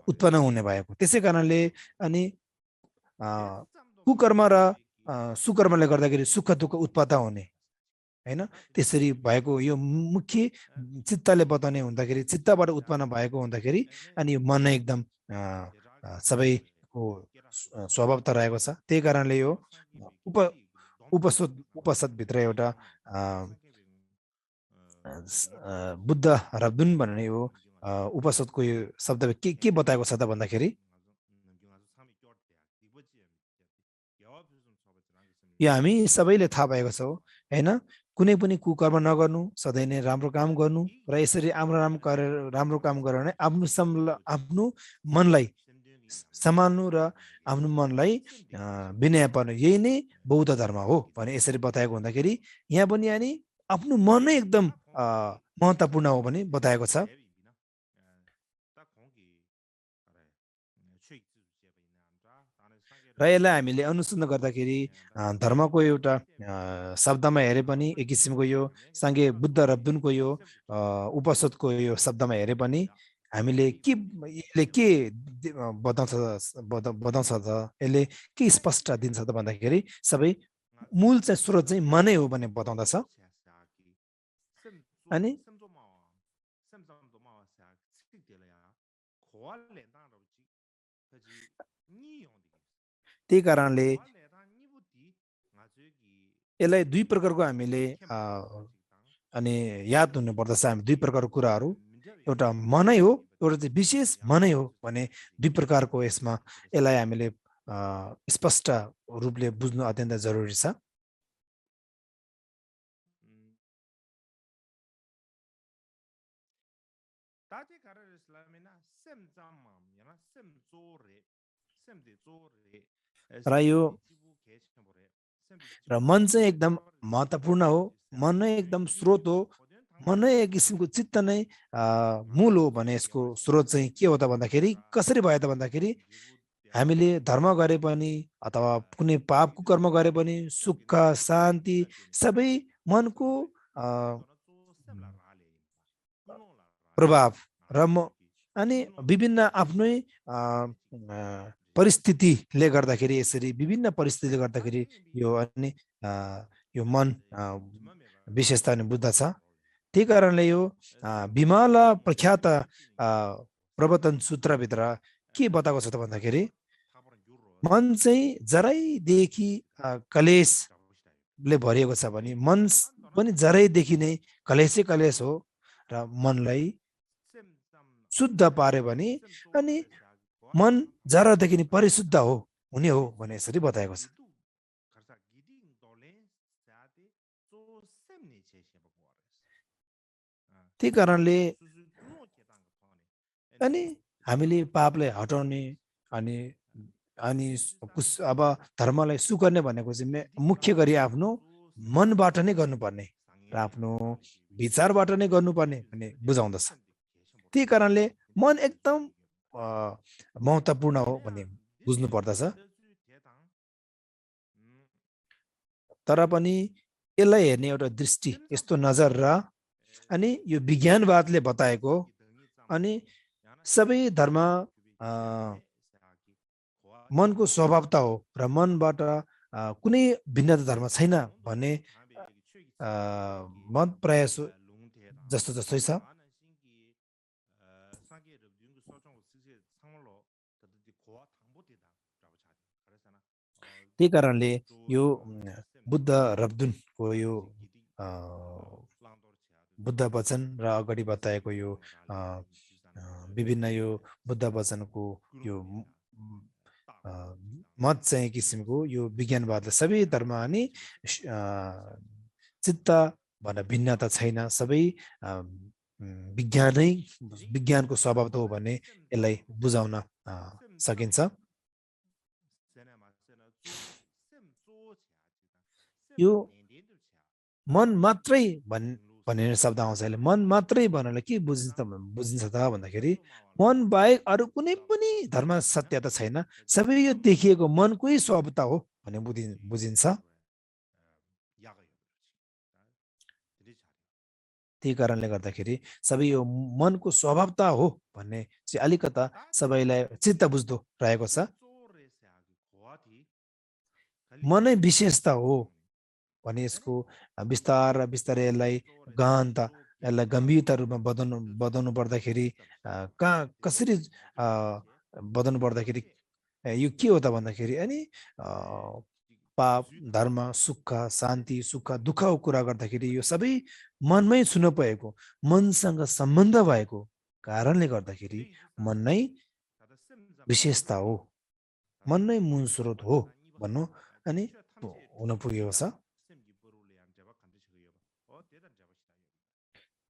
उत्पन्न हुने भएको। त्यसै कारणले अनि कुकर्म र सुकर्मले गर्दाखेरि सुख दुःख उत्पन्न हुने हैन। त्यसरी भएको यो मुख्य चित्तले बताउने हुँदाखेरि चित्तबाट उत्पन्न भएको हुँदाखेरि अनि यो मन एकदम सबैको स्वभावता रहेको छ। त्यही कारणले यो उपसदभित्र एउटा बुद्ध रब्दुन भन्ने यो उपसदको यो शब्द के बताएको छ त भन्दाखेरि यो हामी सबैले थाहा भएको छ हैन। कुनै पनि कुकर्म नगर्नु, सधैँ नै राम्रो काम गर्नु र यसरी राम्रो काम गरेर नै आफ्नो मनलाई सम्हाल्नु र आफ्नो मनलाई विनय पर्नु, यही नै बौद्ध धर्म हो भने यसरी बताएको हुँदाखेरि यहाँ पनि अनि आफ्नो मन नै एकदम महत्त्वपूर्ण हो भने बताएको छ। र यसलाई हामीले अनुसन्धान गर्दाखेरि धर्मको एउटा शब्दमा हेरे पनि एक किसिमको यो सँगै बुद्ध रब्दुनको यो उपसदको यो शब्दमा हेरे पनि हामीले यसले के बताउँछ त, यसले के स्पष्ट दिन्छ त भन्दाखेरि सबै मूल चाहिँ स्रोत चाहिँ मनै हो भन्ने बताउँदछ। अनि त्यही कारणले यसलाई दुई प्रकारको हामीले अनि याद हुनुपर्दछ। हामी दुई प्रकारको कुराहरू, एउटा मनै हो, एउटा चाहिँ विशेष मनै हो भने दुई प्रकारको यसमा यसलाई हामीले स्पष्ट रूपले बुझ्नु अत्यन्त जरुरी छ। र यो र मन चाहिँ एकदम महत्त्वपूर्ण हो, मन नै एकदम स्रोत हो, मन नै एक किसिमको चित्त नै मूल हो भने यसको स्रोत चाहिँ के हो त भन्दाखेरि कसरी भयो त भन्दाखेरि हामीले धर्म गरे पनि अथवा कुनै पापको कर्म गरे पनि सुख शान्ति सबै मनको प्रभाव र अनि विभिन्न आफ्नै परिस्थितिले गर्दाखेरि यसरी विभिन्न परिस्थितिले गर्दाखेरि यो अनि यो मन विशेषता अनि बुद्ध छ। त्यही कारणले यो विमल प्रख्यात प्रवर्तन सूत्रभित्र के बताएको छ त भन्दाखेरि मन चाहिँ जरैदेखि कलेशले भरिएको छ भने मन पनि जरैदेखि नै कलेशै कलेश हो र मनलाई शुद्ध पार्यो भने अनि मन जरादेखि नै परिशुद्ध हो हुने हो भने यसरी बताएको छ। त्यही कारणले अनि हामीले पापलाई हटाउने अनि अनि अब धर्मलाई स्वीकार्ने भनेको चाहिँ मुख्य गरी आफ्नो मनबाट नै गर्नुपर्ने र आफ्नो विचारबाट नै गर्नुपर्ने भन्ने बुझाउँदछ। त्यही कारणले मन एकदम महत्त्वपूर्ण हो भन्ने बुझ्नु पर्दछ। तर पनि यसलाई हेर्ने एउटा दृष्टि यस्तो नजर र अनि यो विज्ञानवादले बताएको अनि सबै धर्म मनको स्वभावता हो र मनबाट कुनै भिन्नता धर्म छैन भन्ने मत प्रयास जस्तो जस्तै छ। त्यही कारणले यो बुद्ध रब्दुनको यो बुद्ध वचन र अगाडि बताएको यो विभिन्न यो बुद्ध वचनको यो मत चाहिँ किसिमको यो विज्ञानवादले सबै धर्म अनि चित्त भन्दा भिन्नता छैन, सबै विज्ञानै विज्ञानको स्वभाव हो भन्ने यसलाई बुझाउन सकिन्छ। यो मन मात्रै भनेर शब्द आउँछ। अहिले मन मात्रै भन्नाले के बुझिन्छ त भन्दाखेरि मन बाहेक अरू कुनै पनि धर्म सत्य त छैन, सबै यो देखिएको मनकै स्वभावता हो भन्ने बुझिन्छ। त्यही कारणले गर्दाखेरि सबै यो मनको स्वभावता हो भन्ने चाहिँ अलिकता सबैलाई चित्त बुझ्दो रहेको छ। मनै विशेषता हो भने यसको बिस्तार बिस्तारै यसलाई गहनता यसलाई गम्भीरता रूपमा बदल्नु पर्दाखेरि कसरी बदल्नु पर्दाखेरि यो के हो त भन्दाखेरि अनि पाप धर्म सुख शान्ति सुख दुःखको कुरा गर्दाखेरि यो सबै मनमै छुन पाएको मनसँग सम्बन्ध भएको कारणले गर्दाखेरि मन नै विशेषता हो, मन नै मूल स्रोत हो भन्नु अनि हुन पुगेको छ।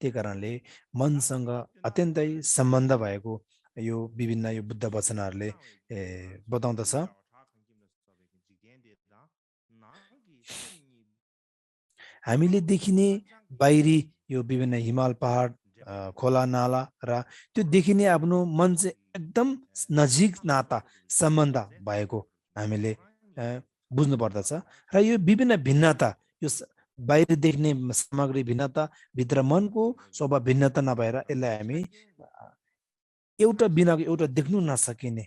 त्यही कारणले मनसँग अत्यन्तै सम्बन्ध भएको यो विभिन्न यो बुद्ध वचनहरूले बताउँदछ। हामीले देखिने बाहिरी यो विभिन्न हिमाल पहाड खोला नाला र त्यो देखिने आफ्नो मन चाहिँ एकदम नजिक नाता सम्बन्ध भएको हामीले बुझ्नु पर्दछ। र यो विभिन्न भिन्नता यो बाहिर देख्ने सामग्री भिन्नता भित्र मनको स्वभाव भिन्नता नभएर यसलाई हामी एउटा बिनाको एउटा देख्नु नसकिने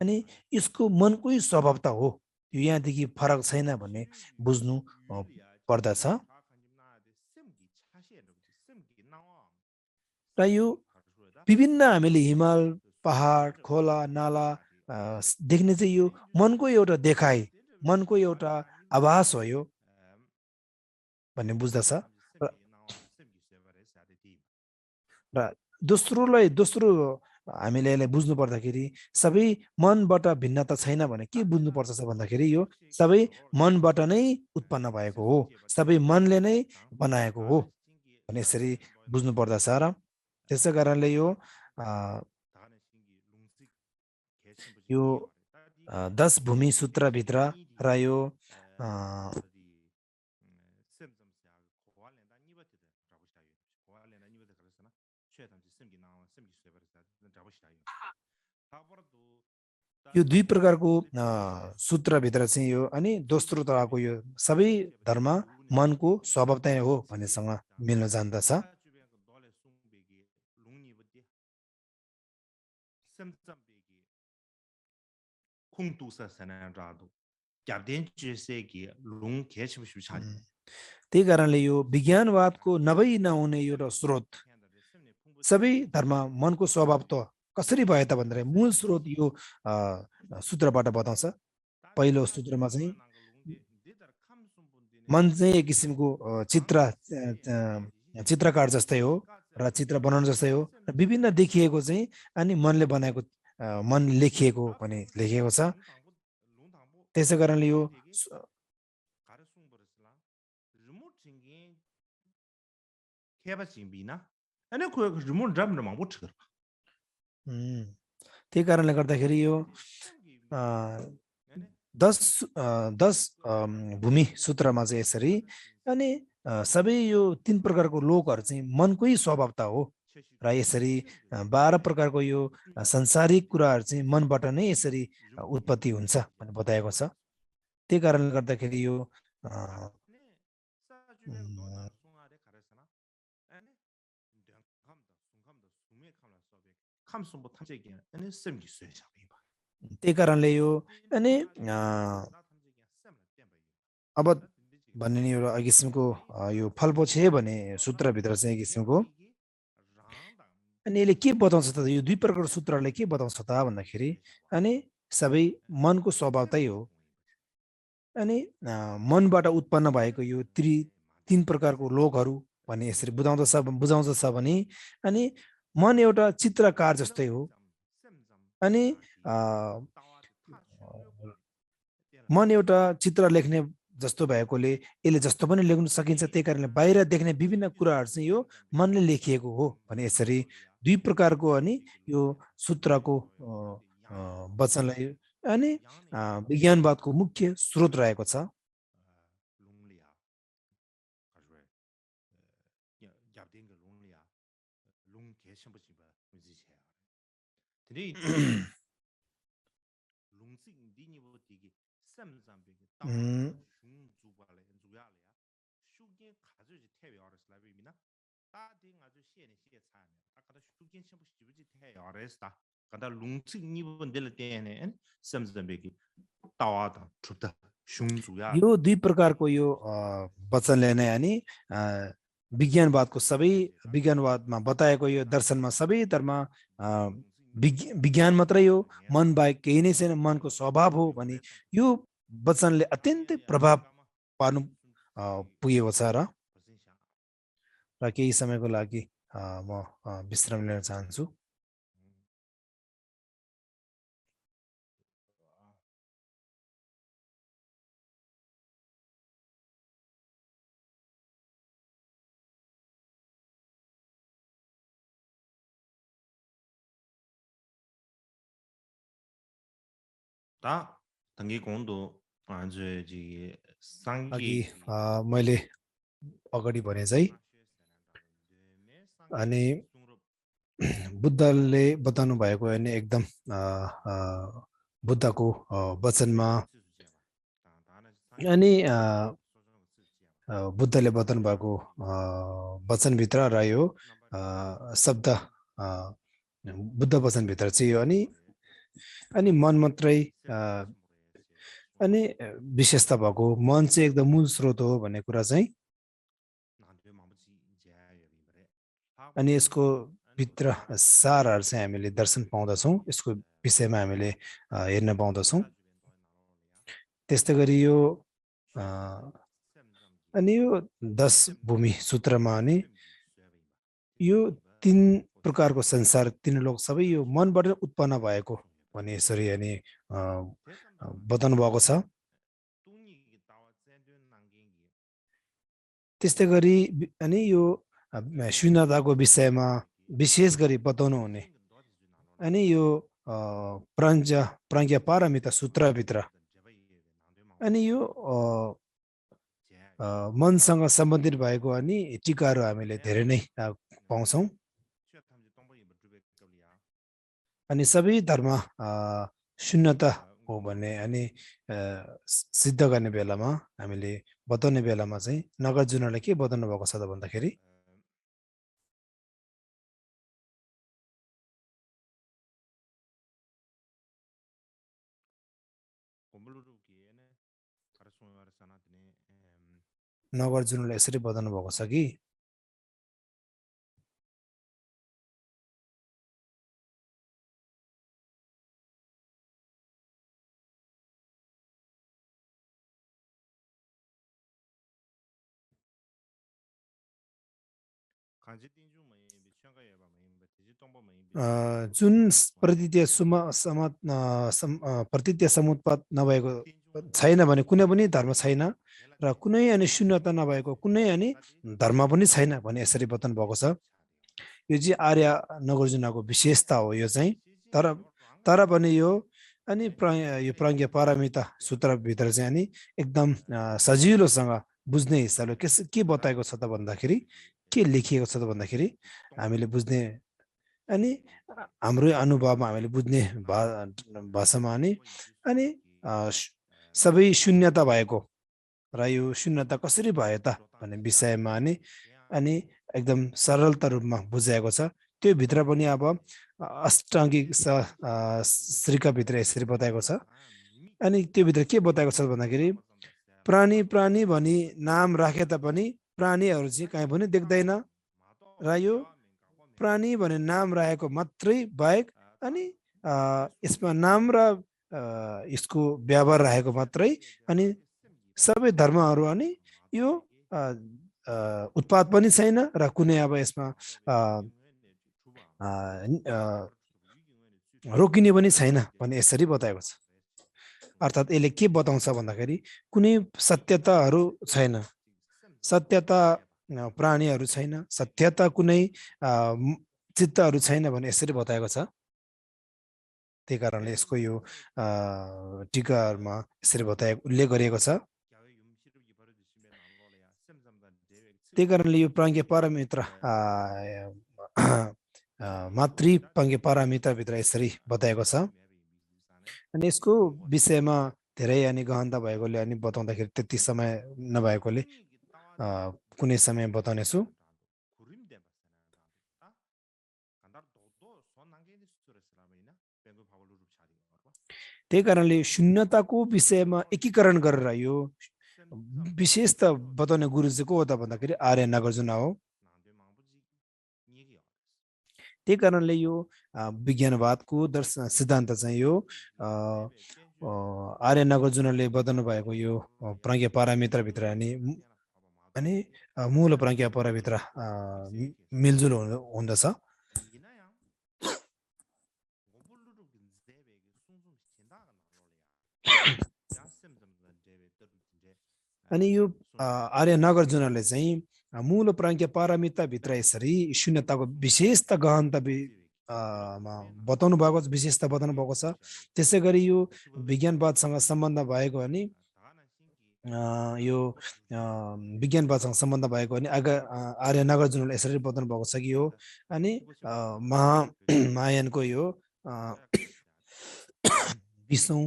अनि यसको मनकै स्वभावता हो, यो यहाँदेखि फरक छैन भन्ने बुझ्नु पर्दछ। र यो विभिन्न हामीले हिमाल पहाड खोला नाला देख्ने चाहिँ यो मनको एउटा देखाइ मनको एउटा आभास हो यो भन्ने बुझ्दछ। र दोस्रो हामीले यसलाई बुझ्नु पर्दाखेरि सबै मनबाट भिन्नता छैन भने के बुझ्नु पर्छ भन्दाखेरि यो सबै मनबाट नै उत्पन्न भएको हो, सबै मनले नै बनाएको हो भने यसरी बुझ्नु पर्दछ। र त्यसै कारणले यो 10 भूमि सूत्रभित्र र यो यो दुई प्रकारको सूत्रभित्र चाहिँ यो अनि दोस्रो तहको यो सबै धर्म मनको स्वभावता हो भन्नेसँग मिल्न जान्दछ। त्यही कारणले यो विज्ञानवादको नहुने एउटा स्रोत सबै धर्म मनको स्वभाव त कसरी भयो त भन्दा मूल स्रोत यो सूत्रबाट बताउँछ। पहिलो सूत्रमा चाहिँ मन चाहिँ एक किसिमको चित्रकार जस्तै हो र चित्र बनाउनु जस्तै हो र विभिन्न देखिएको चाहिँ अनि मनले बनाएको मन लेखिएको पनि लेखिएको छ। त्यसै कारणले यो त्यही कारणले गर्दाखेरि यो दस भूमि सूत्रमा चाहिँ यसरी अनि सबै यो 3 प्रकारको लोकहरू चाहिँ मनकै स्वभावता हो र यसरी 12 प्रकारको यो संसारिक कुराहरू चाहिँ मनबाट नै यसरी उत्पत्ति हुन्छ भन्ने बताएको छ। त्यही कारणले गर्दाखेरि यो त्यही कारणले यो अनि अब भन्ने नि एउटा किसिमको यो फलपो छ भने सूत्रभित्र चाहिँ किसिमको अनि यसले के बताउँछ त यो 2 प्रकारको सूत्रले के बताउँछ त भन्दाखेरि अनि सबै मनको स्वभावतै हो अनि मनबाट उत्पन्न भएको यो 3 प्रकारको लोकहरू भन्ने यसरी बुझाउँछ भने अनि मन एउटा चित्रकार जस्तै हो अनि मन एउटा चित्र लेख्ने जस्तो भएकोले यसले जस्तो पनि लेख्न सकिन्छ। त्यही कारणले बाहिर देख्ने विभिन्न कुराहरू चाहिँ यो मनले लेखिएको हो भने यसरी 2 प्रकारको अनि यो सूत्रको वचनलाई अनि विज्ञानवादको मुख्य स्रोत रहेको छ। यो 2 प्रकारको यो वचनले नै अनि विज्ञानवादको सबै विज्ञानवादमा बताएको यो दर्शनमा सबै तरमा विज्ञान मात्रै हो, मन बाहेक केही नै छैन, मनको स्वभाव हो भने यो वचनले अत्यन्तै प्रभाव पार्नु पुगेको छ र केही समयको लागि म विश्राम लिन चाहन्छु। अघि मैले अगाडि भने चाहिँ अनि बुद्धले बताउनु भएको होइन एकदम बुद्धको वचनमा अनि बुद्धले बताउनु भएको वचनभित्र र यो शब्द बुद्ध वचनभित्र चाहिँ यो अनि मन मात्रै अनि विशेषता भएको मन चाहिँ एकदम मूल स्रोत हो भन्ने कुरा चाहिँ अनि यसको भित्र सारहरू चाहिँ हामीले दर्शन पाउँदछौँ, यसको विषयमा हामीले हेर्न पाउँदछौँ। त्यस्तै गरी यो अनि यो 10 भूमि सूत्रमा अनि यो 3 प्रकारको संसार 3 लोक सबै यो मनबाट उत्पन्न भएको भने यसरी अनि बताउनु भएको छ। त्यस्तै गरी अनि यो शून्यताको विषयमा विशेष गरी बताउनु हुने अनि यो प्रज्ञा पारमिता सूत्रभित्र अनि यो मनसँग सम्बन्धित भएको अनि टीकाहरू हामीले धेरै नै पाउँछौँ। अनि सबै धर्म शून्यता हो भन्ने अनि सिद्ध गर्ने बेलामा हामीले बताउने बेलामा चाहिँ नागार्जुनले के बताउनु भएको छ त भन्दाखेरि नागार्जुनले यसरी बताउनु भएको छ कि जुन प्रतित्य समुत्पाद नभएको छैन भने कुनै पनि धर्म छैन र कुनै अनि शून्यता नभएको कुनै अनि धर्म पनि छैन भने यसरी बताउनु भएको छ। यो चाहिँ आर्य नागार्जुनको विशेषता हो यो चाहिँ तर पनि यो अनि यो प्राज्ञ पारमिता सूत्रभित्र चाहिँ अनि एकदम सजिलोसँग बुझ्ने हिसाबले के बताएको छ त भन्दाखेरि, के लेखिएको छ त भन्दाखेरि हामीले बुझ्ने अनि हाम्रो अनुभवमा हामीले बुझ्ने भाषामा अनि सबै शून्यता भएको र यो शून्यता कसरी भयो त भन्ने विषयमा अनि एकदम सरलता रूपमा बुझाएको छ। त्यो भित्र पनि अब अष्टाङ्गिक श्रीका भित्र यसरी बताएको छ। अनि त्यो भित्र के बताएको छ भन्दाखेरि प्राणी प्राणी भनी नाम राखे तापनि प्राणीहरू चाहिँ कहीँ पनि देख्दैन र यो प्राणी भन्ने नाम राखेको मात्रै बाहेक अनि यसमा नाम र यसको व्यवहार राखेको मात्रै अनि सबै धर्महरू अनि यो उत्पाद पनि छैन र कुनै अब यसमा रोकिने पनि छैन भन्ने यसरी बताएको छ। अर्थात् यसले के बताउँछ भन्दाखेरि कुनै सत्यताहरू छैन, सत्यता प्राणीहरू छैन, सत्यता कुनै चित्तहरू छैन भन्ने यसरी बताएको छ। त्यही कारणले यसको यो टीकाहरूमा यसरी उल्लेख गरिएको छ। त्यही कारणले यो प्राज्ञ पारमित्र मातृ प्राज्ञ पारमित्रभित्र यसरी बताएको छ। अनि यसको विषयमा धेरै अनि गहनता भएकोले अनि बताउँदाखेरि त्यति समय नभएकोले कुनै समय बताउनेछु। त्यही कारणले शून्यताको विषयमा एकीकरण गरेर यो विशेष त बताउने गुरु चाहिँ को हो त भन्दाखेरि आर्य नागार्जुन हो। त्यही कारणले यो विज्ञानवादको दर्शन सिद्धान्त चाहिँ यो आर्य नागार्जुनले बताउनु भएको यो प्राज्ञ पारमित्रभित्र अनि मूल प्राज्ञ पारमित्र मिलजुल हुँदछ। अनि यो आर्य नागार्जुनले चाहिँ मूल प्राज्ञ पारमिताभित्र यसरी शून्यताको विशेषता गहनता बताउनु भएको छ, विशेषता बताउनु भएको छ। त्यसै गरी यो विज्ञानवादसँग सम्बन्ध भएको अनि यो विज्ञानवादसँग सम्बन्ध भएको अनि आर्य नागार्जुनले यसरी बताउनु भएको छ कि यो अनि महायानको यो 20औं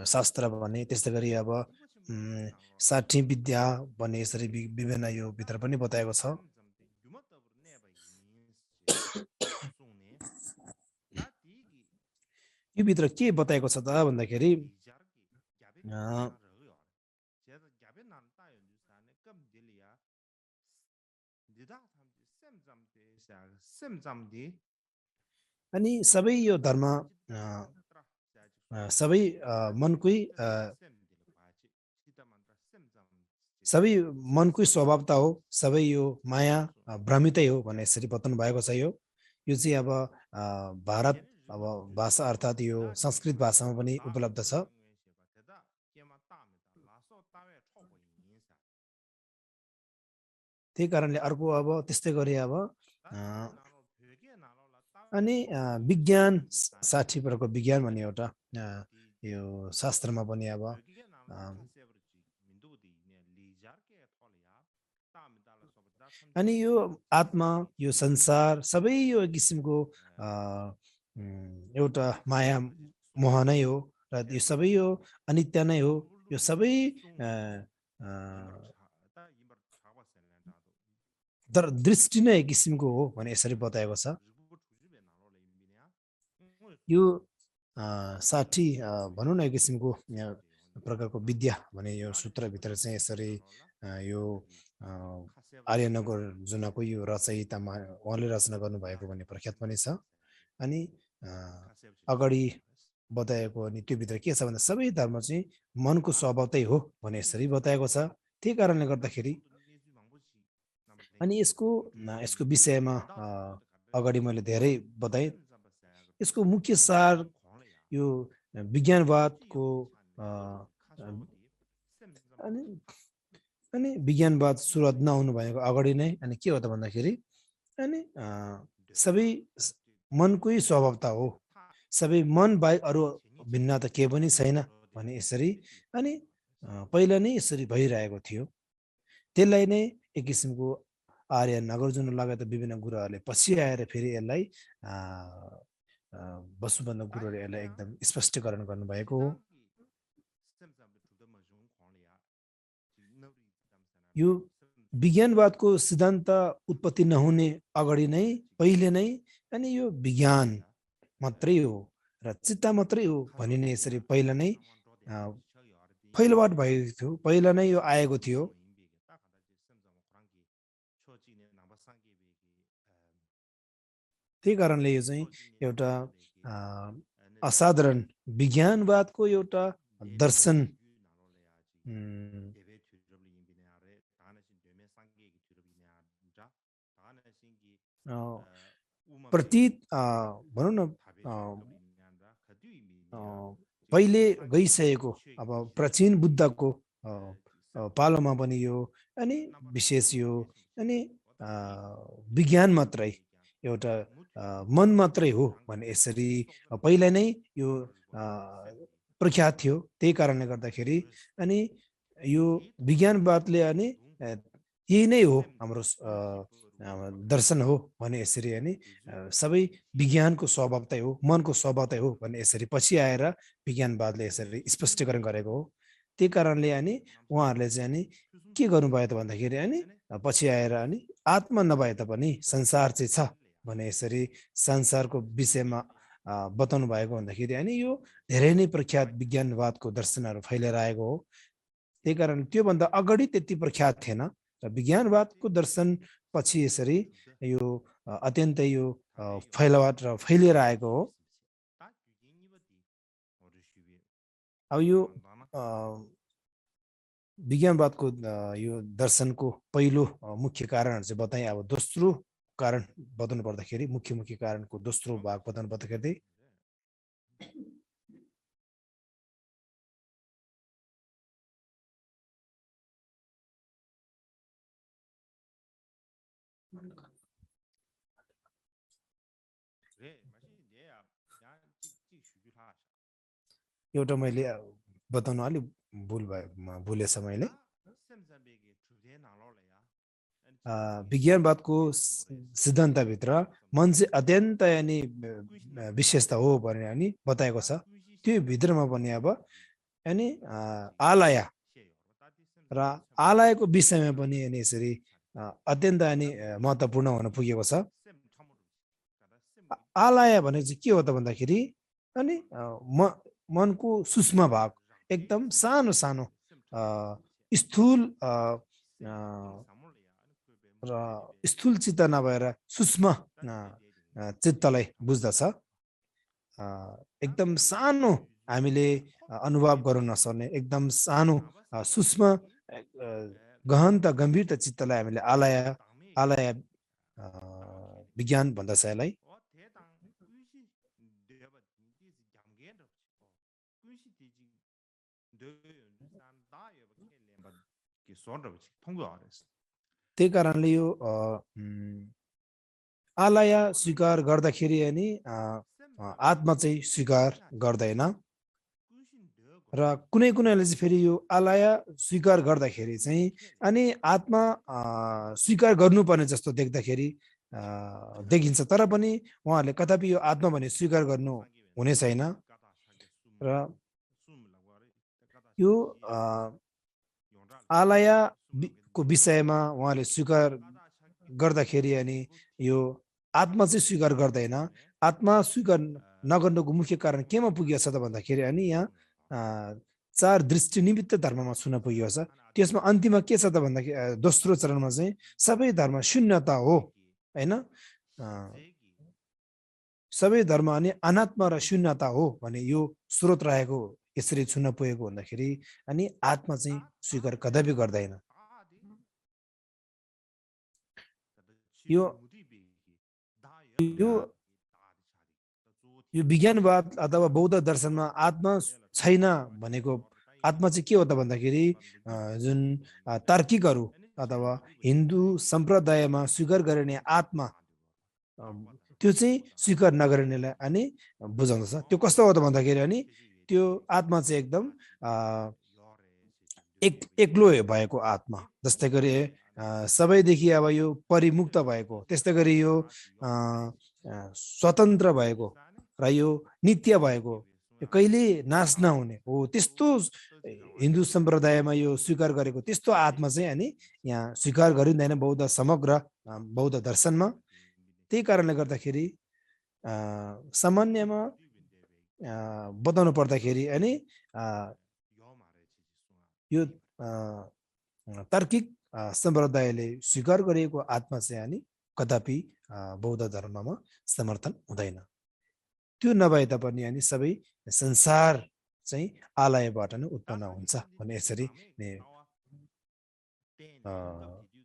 शास्त्र भन्ने, त्यस्तै गरी अब 60 विद्या भन्ने यसरी विभिन्न यो भित्र पनि बताएको छ। यो भित्र के बताएको छ त भन्दाखेरि अनि सबै यो धर्म सबै मनकै स्वभावता हो, सबै यो माया भ्रमितै हो भन्ने यसरी बताउनु भएको छ। यो चाहिँ अब भारत अब भाषा अर्थात् यो संस्कृत भाषामा पनि उपलब्ध छ। त्यही कारणले अर्को अब त्यस्तै गरी अब अनि विज्ञान 60 प्रकारको विज्ञान भन्ने एउटा यो शास्त्रमा पनि अब अनि यो आत्मा यो संसार सबै यो किसिमको एउटा माया मोह नै हो र यो सबै यो अनित्य नै हो। यो सबै दृष्टि नै एक किसिमको हो भने यसरी बताएको छ। यो 60 भनौँ न एक किसिमको प्रकारको विद्या भने यो सूत्रभित्र चाहिँ यसरी यो आर्य नागार्जुनको यो रचयितामा उहाँले रचना गर्नुभएको भन्ने प्रख्यात पनि छ। अनि अगाडि बताएको अनि त्यो भित्र के छ भन्दा सबै धर्म चाहिँ मनको स्वभावतै हो भने यसरी बताएको छ। त्यही कारणले गर्दाखेरि अनि यसको विषयमा अगाडि मैले धेरै बताएँ। यसको मुख्य सार यो विज्ञानवादको अनि विज्ञानवाद सुरुवात नहुनु भएको अगाडि नै अनि के हो त भन्दाखेरि अनि सबै मनकै स्वभावता हो सबै मन बाहेक अरू भिन्नता के पनि छैन भने यसरी अनि पहिला नै यसरी भइरहेको थियो। त्यसलाई नै एक किसिमको आर्य नागार्जुन लगायत विभिन्न गुरुहरूले पछि आएर फेरि यसलाई वसुबन्ध गुरुले यसलाई एकदम स्पष्टीकरण गर्नुभएको हो। यो विज्ञानवादको सिद्धान्त उत्पत्ति नहुने अगाडि नै पहिले नै अनि यो विज्ञान मात्रै हो र चित्त मात्रै हो भनिने यसरी पहिला नै फैलावट भएको थियो, पहिला नै यो आएको थियो। त्यही कारणले यो चाहिँ एउटा असाधारण विज्ञानवादको एउटा दर्शन प्रतीत भनौँ न पहिले गइसकेको अब प्राचीन बुद्धको पालोमा पनि यो अनि विशेष यो अनि विज्ञान मात्रै एउटा मन मात्रै हो भने यसरी पहिला नै यो प्रख्यात थियो। त्यही कारणले गर्दाखेरि अनि यो विज्ञानवादले अनि यही नै हो हाम्रो दर्शन हो भने यसरी अनि सबै विज्ञानको स्वभावतै हो, मनको स्वभावतै हो भने यसरी पछि आएर विज्ञानवादले यसरी स्पष्टीकरण गरेको हो। त्यही कारणले अनि उहाँहरूले चाहिँ अनि के गर्नुभयो त भन्दाखेरि अनि पछि आएर अनि आत्मा नभए तापनि संसार चाहिँ छ भने यसरी संसारको विषयमा बताउनु भएको भन्दाखेरि अनि यो धेरै नै प्रख्यात विज्ञानवादको दर्शनहरू फैलिएर आएको हो। त्यही कारण त्योभन्दा अगाडि त्यति प्रख्यात थिएन र विज्ञानवादको दर्शन पछि यसरी यो अत्यन्तै यो फैलावट र फैलिएर आएको हो। अब यो विज्ञानवादको यो दर्शनको पहिलो मुख्य कारणहरू चाहिँ बताएँ। अब दोस्रो कारण बताउनु पर्दाखेरि मुख्य कारणको दोस्रो भाग बताउनु पर्दाखेरि एउटा मैले बताउनु अलिक भुलेछ मैले। विज्ञानवादको सिद्धान्तभित्र मन चाहिँ अत्यन्त अनि विशेषता हो भनेर अनि बताएको छ। त्यो भित्रमा पनि अब अनि आलय र आलयको विषयमा पनि अनि यसरी अत्यन्त अनि महत्त्वपूर्ण हुन पुगेको छ। आलय भनेको चाहिँ के हो त भन्दाखेरि अनि मनको सूक्ष्म भाग एकदम सानो सानो स्थूल र स्थूल चित्त नभएर सूक्ष्म चित्तलाई बुझ्दछ। एकदम सानो हामीले अनुभव गर्न नसक्ने एकदम सानो सूक्ष्म गहनता गम्भीरता चित्तलाई हामीले आलय विज्ञान भन्दछ यसलाई। त्यही कारणले यो आलय स्वीकार गर्दाखेरि अनि आत्मा चाहिँ स्वीकार गर्दैन र कुनै कुनैले चाहिँ फेरि यो आलय स्वीकार गर्दाखेरि चाहिँ अनि आत्मा स्वीकार गर्नुपर्ने जस्तो देख्दाखेरि देखिन्छ। तर पनि उहाँहरूले कदापि यो आत्मा भने स्वीकार गर्नु हुने छैन र यो आलयको विषयमा उहाँले स्वीकार गर्दाखेरि अनि यो आत्मा चाहिँ स्वीकार गर्दैन। आत्मा स्वीकार नगर्नुको मुख्य कारण केमा पुगेको छ त भन्दाखेरि अनि यहाँ 4 दृष्टि निमित्त धर्ममा छुन पुगेको छ। त्यसमा अन्तिममा के छ त भन्दाखेरि दोस्रो चरणमा चाहिँ सबै धर्म शून्यता हो हैन। सबै धर्म अनि अनात्मा र शून्यता हो भने यो स्रोत रहेको यसरी छुन पुगेको भन्दाखेरि अनि आत्मा चाहिँ स्वीकार कदापि गर्दैन। यो विज्ञानवाद अथवा बौद्ध दर्शनमा आत्मा छैन भनेको आत्मा चाहिँ के हो त भन्दाखेरि जुन तार्किकहरू अथवा हिन्दू सम्प्रदायमा स्वीकार गरिने आत्मा त्यो चाहिँ स्वीकार नगर्नेलाई अनि बुझाउँदछ। त्यो कस्तो हो त भन्दाखेरि अनि त्यो आत्मा चाहिँ एकदम एक्लो भएको आत्मा, जस्तै गरी सबैदेखि अब यो परिमुक्त भएको, त्यस्तै गरी यो स्वतन्त्र भएको र यो नित्य भएको, यो कहिले नाश नहुने हो, त्यस्तो हिन्दू सम्प्रदायमा यो स्वीकार गरेको त्यस्तो आत्मा चाहिँ अनि यहाँ स्वीकार गरिँदैन बौद्ध समग्र बौद्ध दर्शनमा। त्यही कारणले गर्दाखेरि सामान्यमा बताउनु पर्दाखेरि अनि यो तार्किक सम्प्रदायले स्वीकार गरिएको आत्मा चाहिँ अनि कदापि बौद्ध धर्ममा समर्थन हुँदैन। त्यो नभए तापनि अनि सबै संसार चाहिँ आलयबाट नै उत्पन्न हुन्छ भन्ने यसरी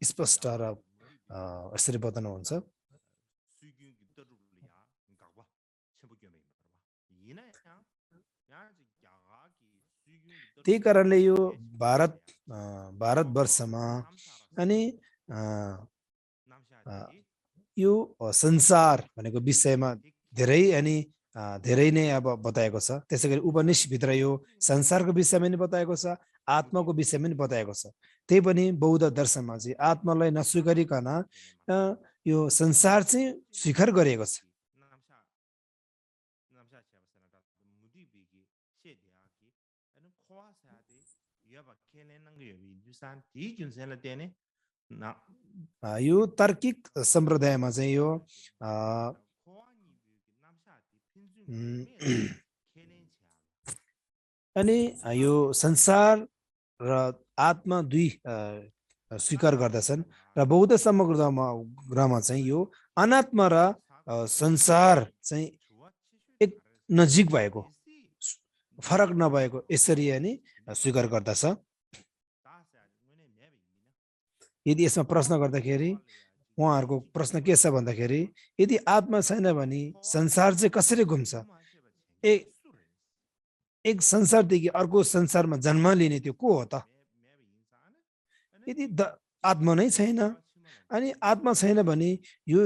स्पष्ट र यसरी बताउनुहुन्छ। त्यही कारणले यो भारतवर्षमा अनि यो संसार भनेको विषयमा धेरै नै अब बताएको छ। त्यसै गरी उपनिषदभित्र यो संसारको विषयमा पनि बताएको छ, आत्माको विषयमा पनि बताएको छ। त्यही पनि बौद्ध दर्शनमा चाहिँ आत्मालाई नस्वीकारिकन यो संसार चाहिँ स्वीकार गरिएको छ। यो तार्किक सम्प्रदायमा चाहिँ यो अनि यो संसार र आत्मा दुई स्वीकार गर्दछन् र बौद्ध समग्रमा चाहिँ यो अनात्मा र संसार चाहिँ एक नजिक भएको, फरक नभएको यसरी अनि स्वीकार गर्दछ। यदि यसमा प्रश्न गर्दाखेरि उहाँहरूको प्रश्न के छ भन्दाखेरि यदि आत्मा छैन भने संसार चाहिँ कसरी घुम्छ? एक संसारदेखि अर्को संसारमा जन्म लिने त्यो को हो त? यदि आत्मा नै छैन अनि आत्मा छैन भने यो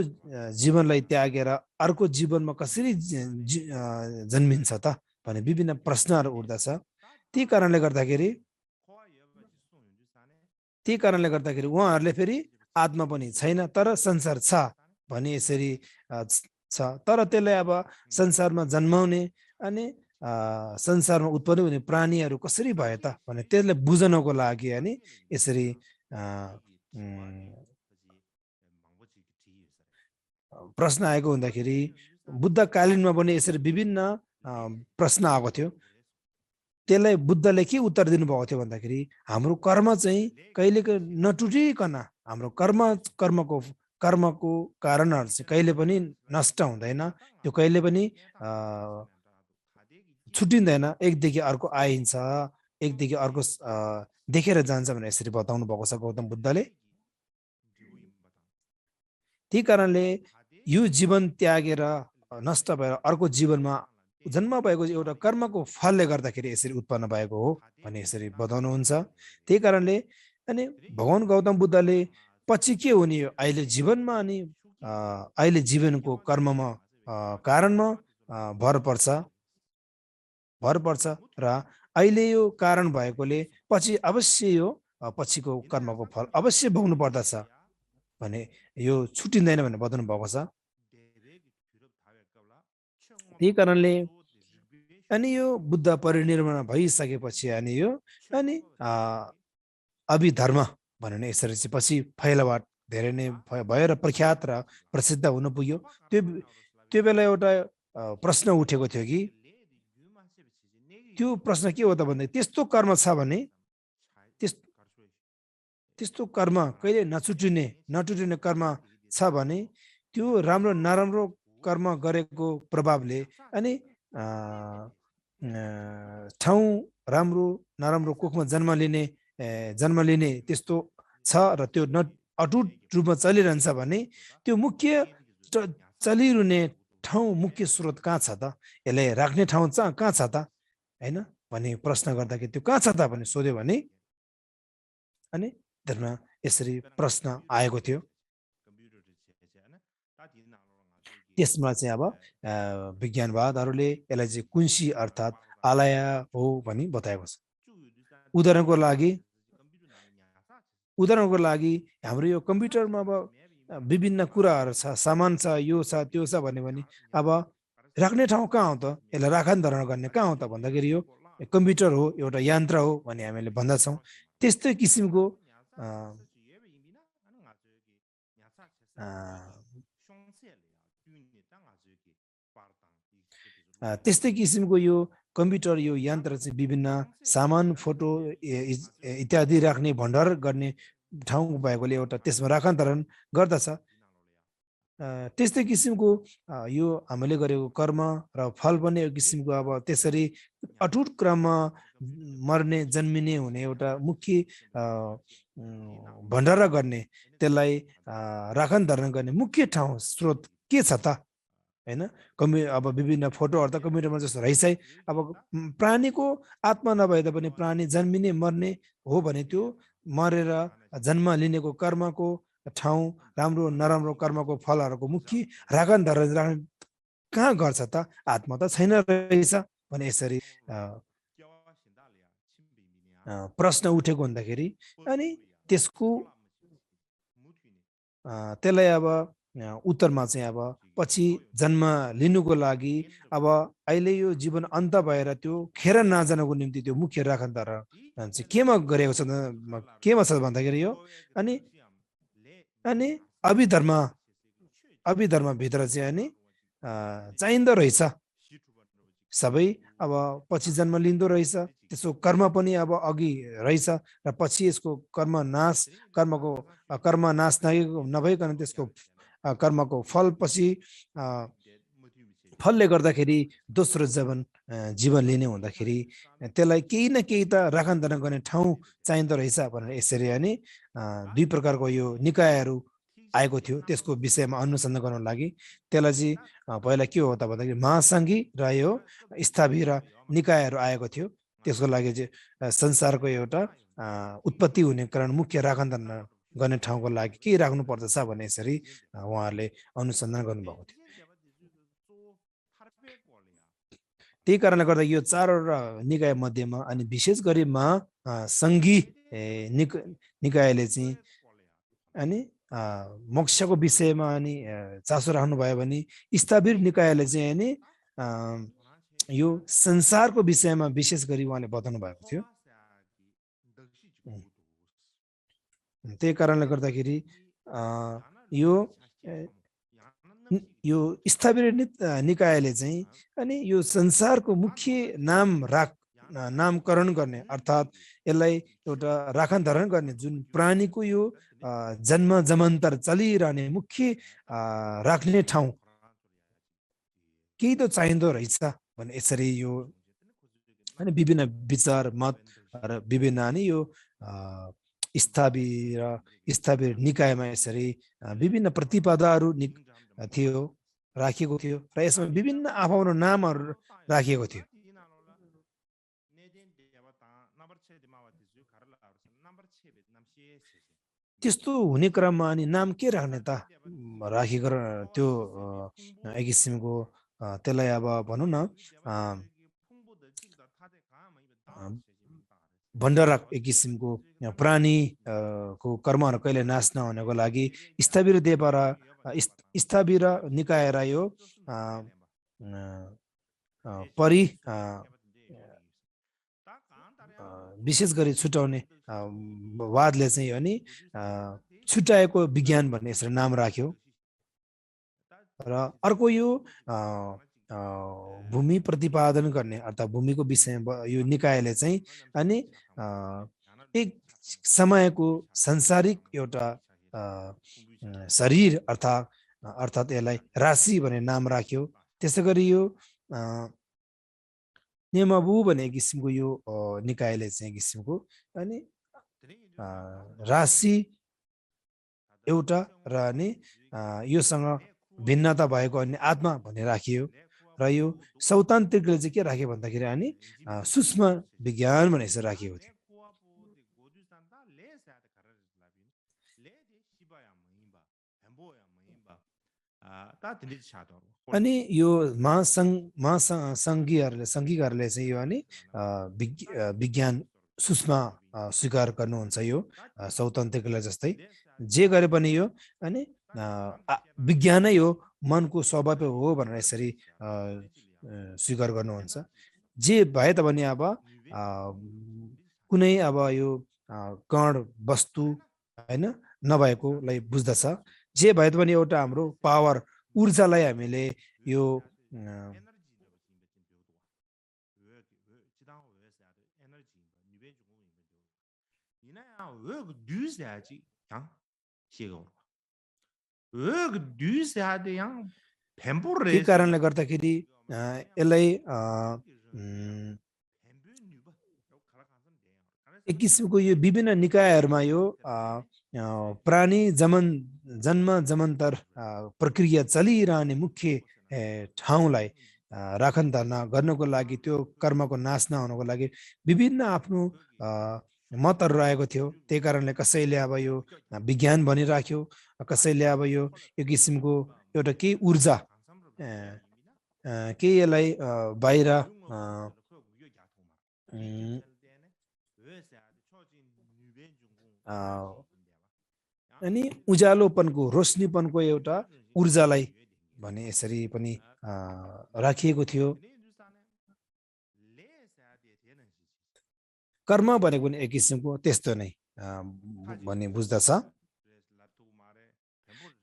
जीवनलाई त्यागेर अर्को जीवनमा कसरी जन्मिन्छ त भन्ने विभिन्न प्रश्नहरू उठ्दछ। त्यही कारणले गर्दाखेरि उहाँहरूले फेरि आत्मा पनि छैन तर संसार छ भने यसरी छ, तर त्यसलाई अब संसारमा जन्माउने अनि संसारमा उत्पन्न हुने प्राणीहरू कसरी भयो त भने त्यसलाई बुझ्नको लागि अनि यसरी प्रश्न आएको हुँदाखेरि बुद्धकालीनमा पनि यसरी विभिन्न प्रश्न आएको थियो। त्यसलाई बुद्धले के उत्तर दिनुभएको थियो भन्दाखेरि हाम्रो कर्म चाहिँ कहिले नटुटिकन हाम्रो कर्मको कारणहरू चाहिँ कहिले पनि नष्ट हुँदैन, त्यो कहिले पनि छुटिँदैन, एकदेखि अर्को आइन्छ, एकदेखि अर्को देखेर जान्छ भनेर यसरी बताउनु भएको छ गौतम बुद्धले। त्यही कारणले यो जीवन त्यागेर नष्ट भएर अर्को जीवनमा जन्म भएको एउटा कर्मको फलले गर्दाखेरि यसरी उत्पन्न भएको हो भन्ने यसरी बताउनुहुन्छ। त्यही कारणले अनि भगवान गौतम बुद्धले पछि के हुने हो अहिले जीवनमा अनि अहिले जीवनको कर्ममा कारणमा भर पर्छ र अहिले यो कारण भएकोले पछि अवश्य यो पछिको कर्मको फल अवश्य भोग्नु पर्दछ भने यो छुटिँदैन भनेर बताउनु भएको छ। त्यही कारणले अनि यो बुद्ध परिनिर्वाण भइसकेपछि अनि यो अनि अभिधर्म भन्ने यसरी चाहिँ पछि फैलावट धेरै नै भयो र प्रख्यात र प्रसिद्ध हुन पुग्यो। त्यो बेला एउटा प्रश्न उठेको थियो कि त्यो प्रश्न के हो त भन्दा त्यस्तो कर्म छ भने त्यस्तो कर्म कहिले नटुटिने कर्म छ भने त्यो राम्रो नराम्रो कर्म गरेको प्रभावले अनि ठाउँ राम्रो नराम्रो कुखमा जन्म लिने त्यस्तो छ र त्यो अटुट रूपमा चलिरहन्छ भने त्यो मुख्य चलिरहने ठाउँ मुख्य स्रोत कहाँ छ त, यसलाई राख्ने ठाउँ कहाँ छ त हैन भन्ने प्रश्न गर्दाखेरि त्यो कहाँ छ त भन्ने सोध्यो भने अनि त्यसमा यसरी प्रश्न आएको थियो। त्यसमा चाहिँ अब विज्ञानवादहरूले यसलाई चाहिँ कुन्सी अर्थात् आलया हो भनी बताएको छ। उदाहरणको लागि हाम्रो यो कम्प्युटरमा अब विभिन्न कुराहरू छ, सामान छ, यो छ त्यो छ भन्यो भने अब राख्ने ठाउँ कहाँ हो त, यसलाई राखन धरण गर्ने कहाँ हो त भन्दाखेरि यो कम्प्युटर हो, एउटा यन्त्र हो भन्ने हामीले भन्दछौँ। त्यस्तै किसिमको यो कम्प्युटर यो यन्त्र चाहिँ विभिन्न सामान, फोटो इत्यादि राख्ने भण्डार गर्ने ठाउँ भएकोले एउटा त्यसमा राखान्तरण गर्दछ। त्यस्तै किसिमको यो हामीले गरेको कर्म र फल पनि एक किसिमको अब त्यसरी अटुट क्रममा मर्ने जन्मिने हुने एउटा मुख्य भण्डारा गर्ने, त्यसलाई राखन धारण गर्ने मुख्य ठाउँ स्रोत के छ त हैन। अब विभिन्न फोटोहरू त कम्प्युटरमा जस्तो रहेछ। अब प्राणीको आत्मा नभए तापनि प्राणी जन्मिने मर्ने हो भने त्यो मरेर जन्म लिनेको कर्मको ठाउँ, राम्रो नराम्रो कर्मको फलहरूको मुख्य राखन धरण कहाँ गर्छ त, आत्मा त छैन रहेछ भने यसरी प्रश्न उठेको हुँदाखेरि अनि त्यसलाई अब उत्तरमा चाहिँ अब पछि जन्म लिनुको लागि अब अहिले यो जीवन अन्त भएर त्यो खेर नजानको निम्ति त्यो मुख्य राखन धरण चाहिँ केमा गरेको छ, केमा छ भन्दाखेरि यो अनि अभिधर्मभित्र चाहिँ अनि चाहिँदो रहेछ। सबै अब पछि जन्म लिँदो रहेछ, त्यसको कर्म पनि अब अघि रहेछ र पछि यसको कर्म नाश नभइकन त्यसको कर्मको फल पछि फलले गर्दाखेरि दोस्रो जीवन लिने हुँदाखेरि त्यसलाई केही न केही त राखन धरण गर्ने ठाउँ चाहिँदो रहेछ भनेर यसरी अनि दुई प्रकारको यो निकायहरू आएको थियो। त्यसको विषयमा अनुसन्धान गर्नको लागि त्यसलाई चाहिँ पहिला के हो त भन्दाखेरि महासङ्घी र यो स्थावीर निकायहरू आएको थियो। त्यसको लागि चाहिँ संसारको एउटा उत्पत्ति हुने कारण मुख्य राखन धरण गर्ने ठाउँको लागि के राख्नु पर्दछ भने यसरी उहाँहरूले अनुसन्धान गर्नुभएको थियो। त्यही कारणले गर्दा यो चारवटा निकाय मध्येमा अनि विशेष गरी महासङ्घी निकायले चाहिँ अनि मोक्षको विषयमा अनि चासो राख्नुभयो भने स्थावीर निकायले चाहिँ अनि यो संसारको विषयमा विशेष गरी उहाँले बताउनु भएको थियो। त्यही कारणले गर्दाखेरि यो स्थावीर निकायले चाहिँ अनि यो संसारको मुख्य नामकरण गर्ने अर्थात् यसलाई एउटा राखन धरण गर्ने जुन प्राणीको यो जन्म जमन्तर चलिरहने मुख्य राख्ने ठाउँ केही त चाहिँदो रहेछ भने यसरी यो अनि विभिन्न विचार मत र विभिन्न अनि यो स्थावीर निकायमा यसरी विभिन्न प्रतिपदाहरू राखिएको थियो र यसमा विभिन्न आफ्नो नामहरू राखिएको थियो। त्यस्तो हुने क्रममा अनि नाम के राख्ने त राखेको त्यो एक किसिमको त्यसलाई अब भनौँ न भण्डारक एक किसिमको प्राणी को कर्महरू कहिले नाश नहुनको लागि स्थावीर निकाय र यो विशेष गरी छुटाउने वादले चाहिँ अनि छुट्याएको विज्ञान भन्ने यसरी नाम राख्यो। र अर्को यो भूमि प्रतिपादन गर्ने अर्थात् भूमिको विषयमा यो निकायले चाहिँ अनि एक समयको सांसारिक एउटा शरीर अर्थात् यसलाई राशि भन्ने नाम राख्यो। त्यसै गरी यो नेमबु भन्ने किसिमको यो निकायले चाहिँ किसिमको अनि राशि एउटा र अनि योसँग भिन्नता भएको अनि आत्मा भन्ने राखियो। र यो सौतान्त्रिकले चाहिँ के राख्यो भन्दाखेरि अनि सूक्ष्म विज्ञान भन्ने यसरी राखिएको थियो। अनि यो सङ्घीयहरूले चाहिँ यो अनि विज्ञान सूक्ष्म स्वीकार गर्नुहुन्छ यो सौतन्त्रिकलाई जस्तै जे गरे पनि यो अनि विज्ञानै हो मनको स्वभाव हो भनेर यसरी स्वीकार गर्नुहुन्छ जे भए तापनि अब कुनै अब यो कण वस्तु हैन नभएकोलाई बुझ्दछ जे भए पनि एउटा हाम्रो पावर ऊर्जालाई हामीले यो त्यही कारणले गर्दाखेरि यसलाई एक किसिमको यो विभिन्न निकायहरूमा यो प्राणी जन्म जमन्तर प्रक्रिया चलिरहने मुख्य ठाउँलाई राखन धर्ना गर्नको लागि त्यो कर्मको नाश नहुनको लागि विभिन्न आफ्नो मतहरू रहेको थियो त्यही कारणले कसैले अब यो विज्ञान भनिराख्यो कसैले अब यो एक किसिमको एउटा केही ऊर्जा केही यसलाई बाहिर अनि उज्यालोपनको रोशनीपनको एउटा ऊर्जालाई भने यसरी पनि राखिएको थियो कर्म भनेको पनि एक किसिमको त्यस्तो नै भन्ने बुझ्दछ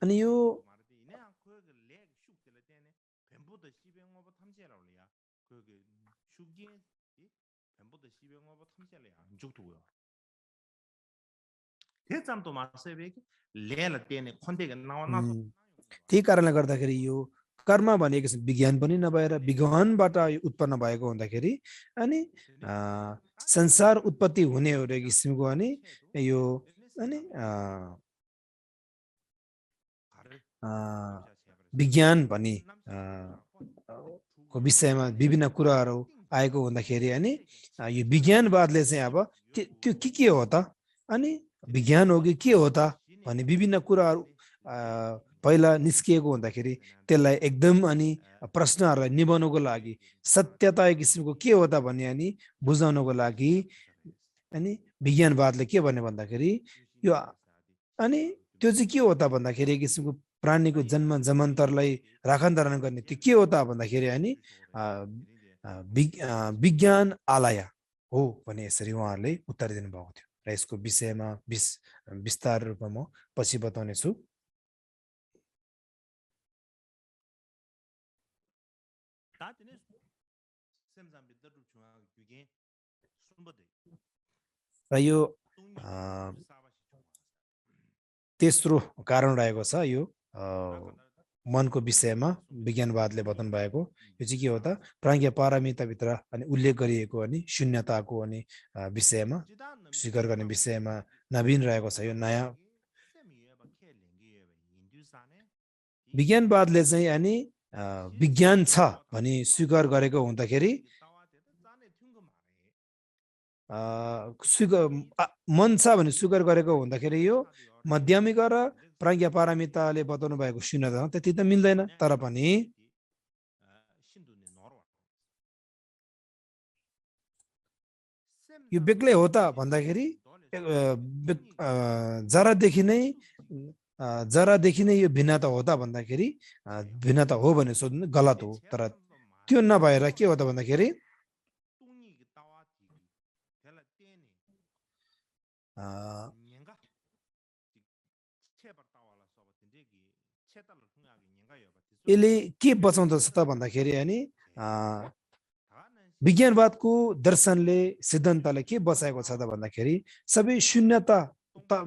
अनि यो त्यही कारणले गर्दाखेरि यो कर्म भनेको विज्ञान पनि नभएर विज्ञानबाट उत्पन्न भएको हुँदाखेरि अनि संसार उत्पत्ति हुने हो एक किसिमको अनि यो अनि विज्ञान भन्ने को विषयमा विभिन्न कुराहरू आएको हुँदाखेरि अनि यो विज्ञानवादले चाहिँ अब त्यो के हो त अनि विज्ञान हो कि के हो त भन्ने विभिन्न कुराहरू पहिला निस्किएको हुँदाखेरि त्यसलाई एकदम अनि प्रश्नहरूलाई निभाउनको लागि सत्यता एक किसिमको के हो त भन्ने अनि बुझाउनको लागि अनि विज्ञानवादले के भन्ने भन्दाखेरि यो अनि त्यो चाहिँ के हो त भन्दाखेरि एक किसिमको प्राणीको जन्म जमन्तरलाई राखन धारण गर्ने त्यो के हो त भन्दाखेरि अनि विज्ञान आलय हो भने यसरी उहाँहरूले उत्तर दिनुभएको थियो र यसको विषयमा विस्तार रूपमा म पछि बताउने छु र यो तेस्रो कारण रहेको छ यो मनको विषयमा विज्ञानवादले बताउनु भएको यो चाहिँ के हो त प्राज्ञ पारमिताभित्र अनि उल्लेख गरिएको अनि शून्यताको अनि विषयमा स्वीकार गर्ने विषयमा नवीन रहेको छ यो नयाँ विज्ञानवादले चाहिँ अनि विज्ञान छ भनी स्वीकार गरेको हुँदाखेरि मन छ भने स्वीकार गरेको हुँदाखेरि यो माध्यमिक र प्राज्ञ पारमिताले बताउनु भएको शून्यता त्यति त मिल्दैन तर पनि यो बेग्लै हो त भन्दाखेरि जरादेखि नै यो भिन्नता हो त भन्दाखेरि भिन्नता हो भने सोध्नु गलत हो तर त्यो नभएर के हो त भन्दाखेरि यसले के बचाउँदछ त भन्दाखेरि अनि विज्ञानवादको दर्शनले सिद्धान्तले के बचाएको छ त भन्दाखेरि सबै शून्यता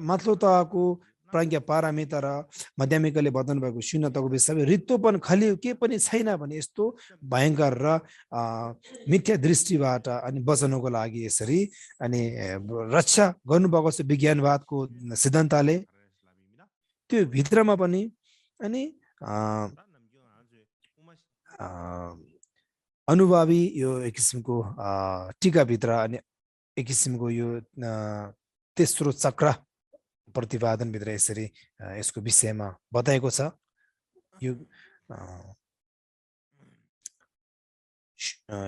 माथिल्लो तहको प्राज्ञ पारमिता र माध्यमिकले बताउनु भएको शून्यताको विषय सबै रित्तोपन खाली के पनि छैन भने यस्तो भयङ्कर र मिथ्या दृष्टिबाट अनि बचाउनको लागि यसरी अनि रक्षा गर्नुभएको छ विज्ञानवादको सिद्धान्तले त्यो भित्रमा पनि अनि अनुभवी यो एक किसिमको टीकाभित्र अनि एक किसिमको यो तेस्रो चक्र प्रतिपादनभित्र यसरी यसको विषयमा बताएको छ यो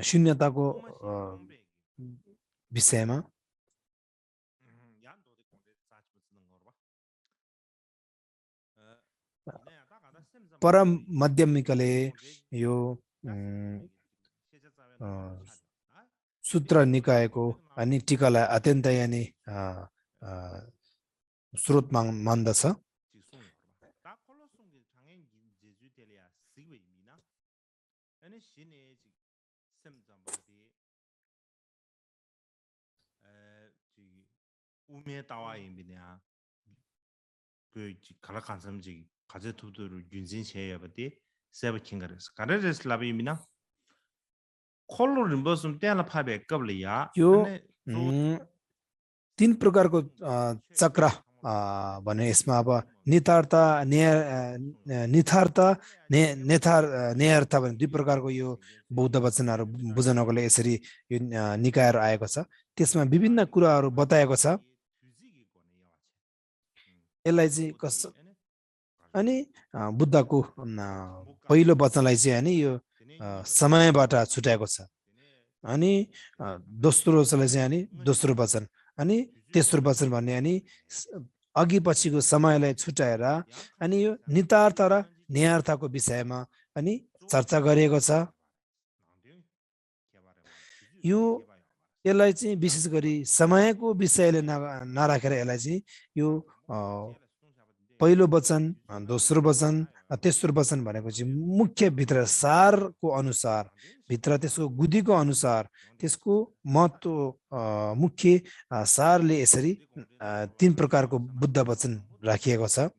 शून्यताको विषयमा परम मध्यमिकले यो सूत्र निकायको अनि टीकालाई अत्यन्तै अनि स्रोत मान्दछ 우메 따와임비냐 그 갈라칸섬지 가제투도를 윤진시해야 버디 세버킹가르스 가르레스 라비미나 콜로를 무슨 때나 파베 qabलिया यो तीन प्रकारको चक्र भने यसमा अब नितार्थ नेयर्थ भन्ने दुई प्रकारको यो बौद्ध वचनहरू बुझ्नको लागि यसरी यो निकायहरू आएको छ त्यसमा विभिन्न कुराहरू बताएको छ यसलाई चाहिँ अनि बुद्धको पहिलो वचनलाई चाहिँ हैन यो समयबाट छुट्याएको छ अनि दोस्रो चाहिँ अनि दोस्रो वचन अनि तेस्रो वचन भन्ने अनि अघि पछिको समयलाई छुट्याएर अनि यो नितार्थ र न्यायार्थको विषयमा अनि चर्चा गरिएको छ यो यसलाई चाहिँ विशेष गरी समयको विषयले नराखेर यसलाई चाहिँ यो पहिलो वचन दोस्रो वचन तेस्रो वचन भनेको चाहिँ मुख्य भित्र सारको अनुसार भित्र त्यसको गुदीको अनुसार त्यसको महत्त्व मुख्य सारले यसरी तीन प्रकारको बुद्ध वचन राखिएको छ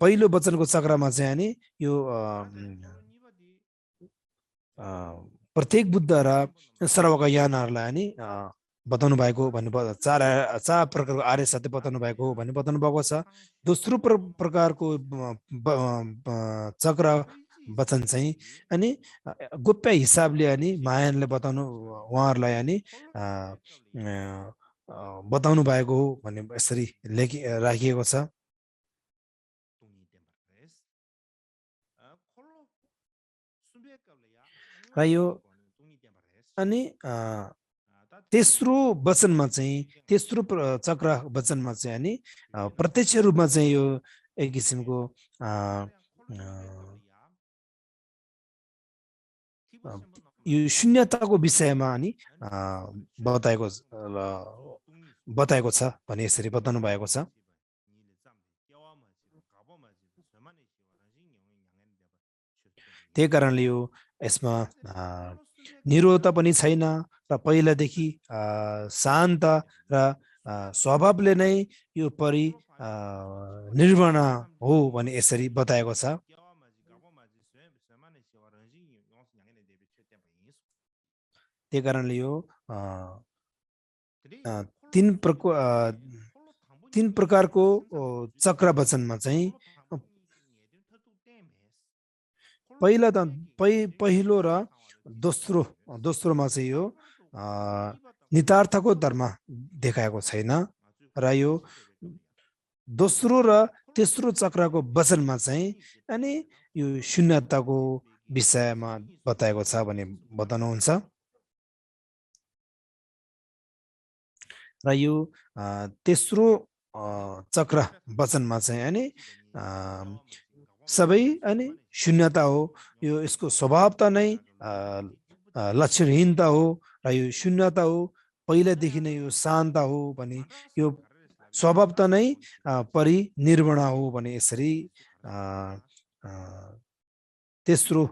पहिलो वचनको चक्रमा चाहिँ अनि यो प्रत्येक बुद्ध र सर्वज्ञानहरूलाई अनि बताउनु भएको भन्ने चार प्रकारको आर्य सत्य बताउनु भएको भन्ने बताउनु भएको छ दोस्रो प्रकारको चक्र वचन चाहिँ अनि गोप्य हिसाबले अनि महायानले बताउनु उहाँहरूलाई अनि बताउनु भएको हो भन्ने यसरी राखिएको छ र यो अनि तेस्रो वचनमा चाहिँ तेस्रो चक्र वचनमा चाहिँ अनि प्रत्यक्ष रूपमा चाहिँ यो एक किसिमको यो शून्यताको विषयमा अनि बताएको छ भने यसरी बताउनु भएको छ त्यही कारणले यो यसमा निरोधता पनि छैन र पहिलादेखि शान्त र स्वभावले नै यो परि निर्वाण हो भने यसरी बताएको छ त्यही कारणले यो तीन प्रकारको चक्र वचनमा चाहिँ पहिलो र दोस्रोमा चाहिँ यो नितार्थको धर्म देखाएको छैन र यो दोस्रो र तेस्रो चक्रको वचनमा चाहिँ अनि यो शून्यताको विषयमा बताएको छ भने बताउनुहुन्छ र यो तेस्रो चक्र वचनमा चाहिँ अनि सबै अनि शून्यता हो यो यसको स्वभावता नै लक्षणहीनता हो र यो शून्यता हो पहिलादेखि नै यो शान्त हो भने यो स्वभावता नै परिनिर्वाण हो भने यसरी तेस्रो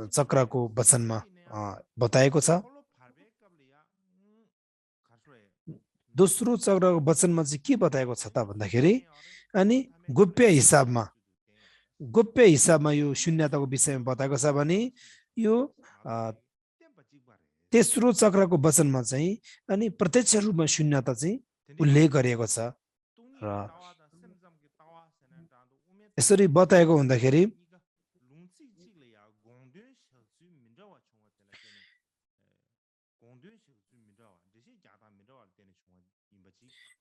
चक्रको वचनमा बताएको छ दोस्रो चक्रको वचनमा चाहिँ के बताएको छ त भन्दाखेरि अनि गोप्य हिसाबमा यो शून्यताको विषयमा बताएको छ भने यो तेस्रो चक्रको वचनमा चाहिँ अनि प्रत्यक्ष रूपमा शून्यता चाहिँ उल्लेख गरिएको छ र यसरी बताएको हुँदाखेरि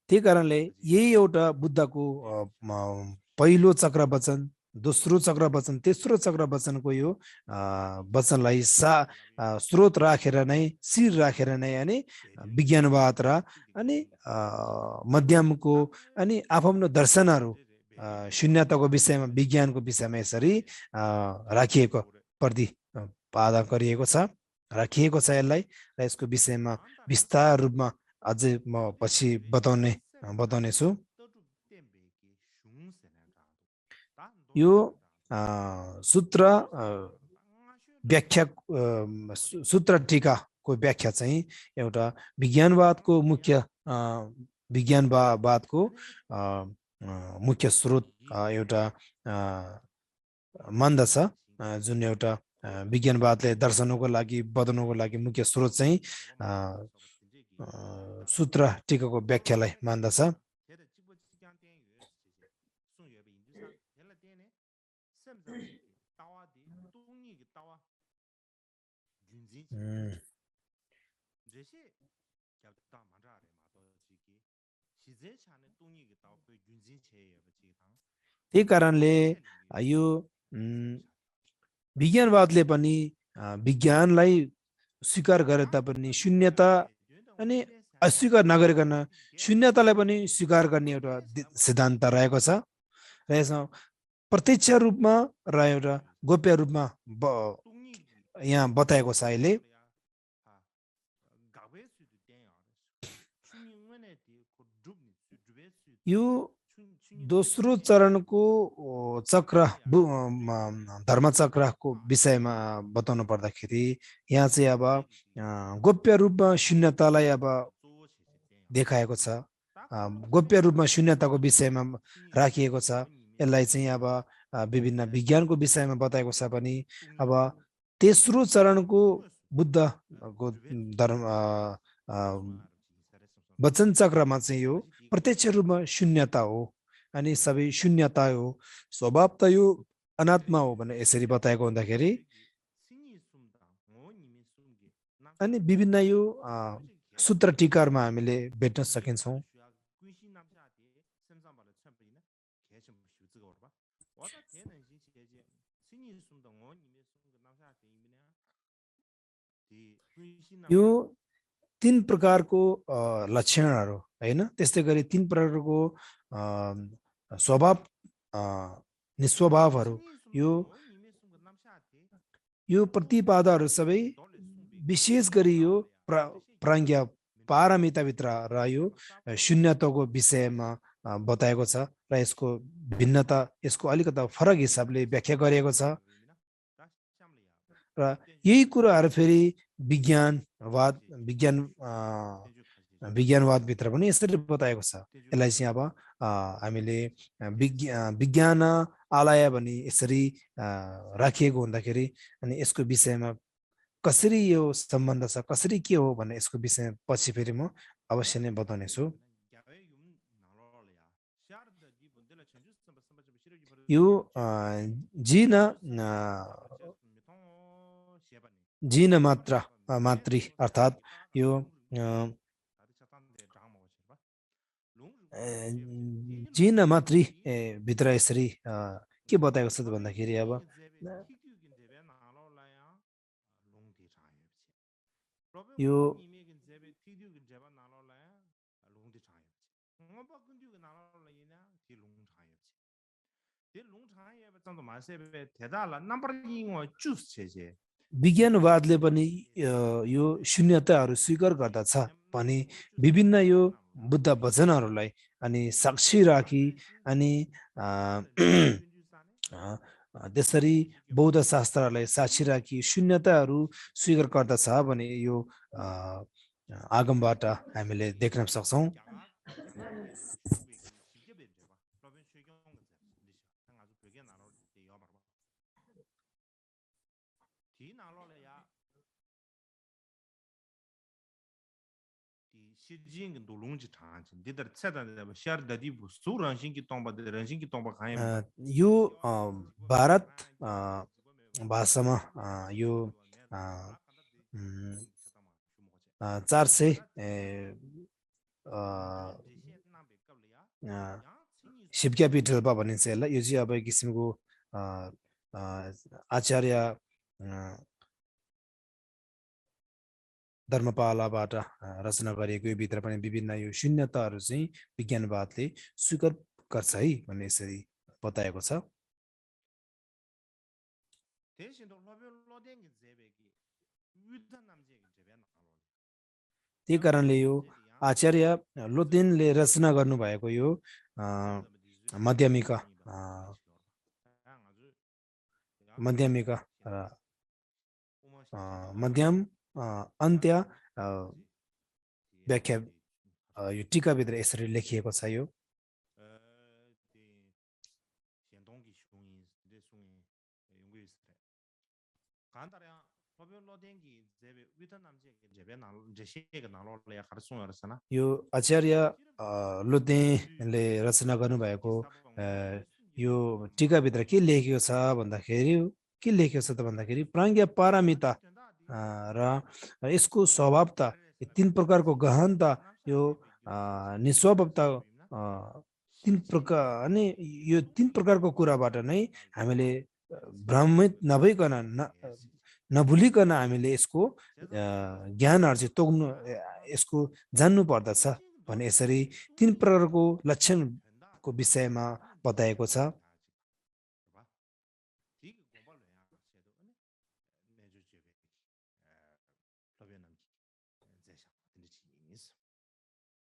त्यही कारणले यही एउटा बुद्धको पहिलो चक्र वचन, दोस्रो चक्र वचन, तेस्रो चक्र वचनको यो वचनलाई स्रोत राखेर नै, शिर राखेर नै अनि विज्ञानवाद र अनि मध्यमको अनि आफ्नो दर्शनहरू शून्यताको विषयमा, विज्ञानको विषयमा यसरी राखिएको प्रतिपादन गरिएको छ, राखिएको छ यसलाई। र यसको विषयमा विस्तार रूपमा अझै म पछि बताउनेछु। यो सूत्र व्याख्या, सूत्र टीकाको व्याख्या चाहिँ एउटा विज्ञानवादको मुख्य स्रोत एउटा मान्दछ, जुन एउटा विज्ञानवादले दर्शनको लागि, बदल्नको लागि मुख्य स्रोत चाहिँ सूत्र टीकाको व्याख्यालाई मान्दछ। त्यही कारणले यो विज्ञानवादले पनि विज्ञानलाई स्वीकार गरे तापनि शून्यता अनि अस्वीकार नगरिकन शून्यतालाई पनि स्वीकार गर्ने एउटा सिद्धान्त रहेको छ। र यसमा प्रत्यक्ष रूपमा र एउटा गोप्य रूपमा यहाँ बताएको छ। अहिले यो दोस्रो चरणको चक्र, धर्मचक्रको विषयमा बताउनु पर्दाखेरि यहाँ चाहिँ अब गोप्य रूपमा शून्यतालाई अब देखाएको छ, गोप्य रूपमा शून्यताको विषयमा राखिएको छ। यसलाई चाहिँ अब विभिन्न विज्ञानको विषयमा बताएको छ पनि। अब तेस्रो चरणको बुद्धको धर्म वचन चक्रमा चाहिँ यो प्रत्यक्ष रूपमा शून्यता हो अनि सबै शून्यता हो, स्वभाव त यो अनात्मा हो भने यसरी बताएको हुँदाखेरि अनि विभिन्न यो सूत्र टीकामा हामीले भेट्न सकिन्छौँ। यो तीन प्रकारको लक्षणहरू हैन, त्यस्तै गरी तीन प्रकारको स्वभाव, निस्वभावहरू, यो प्रतिपादहरू सबै विशेष गरी यो प्राज्ञा पारमिताभित्र र यो शून्यताको विषयमा बताएको छ र यसको भिन्नता, यसको अलिकता फरक हिसाबले व्याख्या गरिएको छ। र यही कुराहरू फेरि विज्ञानवादभित्र पनि यसरी बताएको छ। यसलाई चाहिँ अब हामीले विज्ञान आलय भनी यसरी राखिएको हुँदाखेरि अनि यसको विषयमा कसरी यो सम्बन्ध छ, कसरी के हो भन्ने यसको विषयमा पछि फेरि म अवश्य नै बताउनेछु। यो जीन मात्री अर्थात् यो जीन मात्री भित्र यसरी के बताएको छ भन्दाखेरि अब यो विज्ञानवादले पनि यो शून्यताहरू स्वीकार गर्दछ भने विभिन्न यो बुद्ध वचनहरूलाई अनि साक्षी राखी अनि त्यसरी बौद्ध शास्त्रहरूलाई साक्षी राखी शून्यताहरू स्वीकार गर्दछ भने यो आगमबाट हामीले देख्न सक्छौँ। यो भारत भाषामा यो 400 शिव क्यापिटल भनिन्छ यसलाई यो चाहिँ अब एक किसिमको आचार्य धर्मपालाबाट रचना गरिएको यो भित्र पनि विभिन्न यो शून्यताहरू चाहिँ विज्ञानवादले स्वीकार गर्छ है भन्ने यसरी बताएको छ त्यही कारणले यो आचार्य लोदेनले रचना गर्नुभएको यो मध्यमिका मध्यम अन्त्य व्याख्या यो टीकाभित्र यसरी लेखिएको छ यो यो आचार्य लोदेनले रचना गर्नुभएको यो टीकाभित्र के लेखेको छ भन्दाखेरि के लेखेको छ त भन्दाखेरि प्राज्ञा पारमिता र यसको स्वभावता तीन प्रकारको गहनता यो निस्वभावता तीन प्रकार अनि यो तीन प्रकारको कुराबाट नै हामीले भ्रमित नभइकन नभुलिकन हामीले यसको ज्ञानहरू चाहिँ तोक्नु यसको जान्नु पर्दछ भने यसरी तीन प्रकारको लक्षणको विषयमा बताएको छ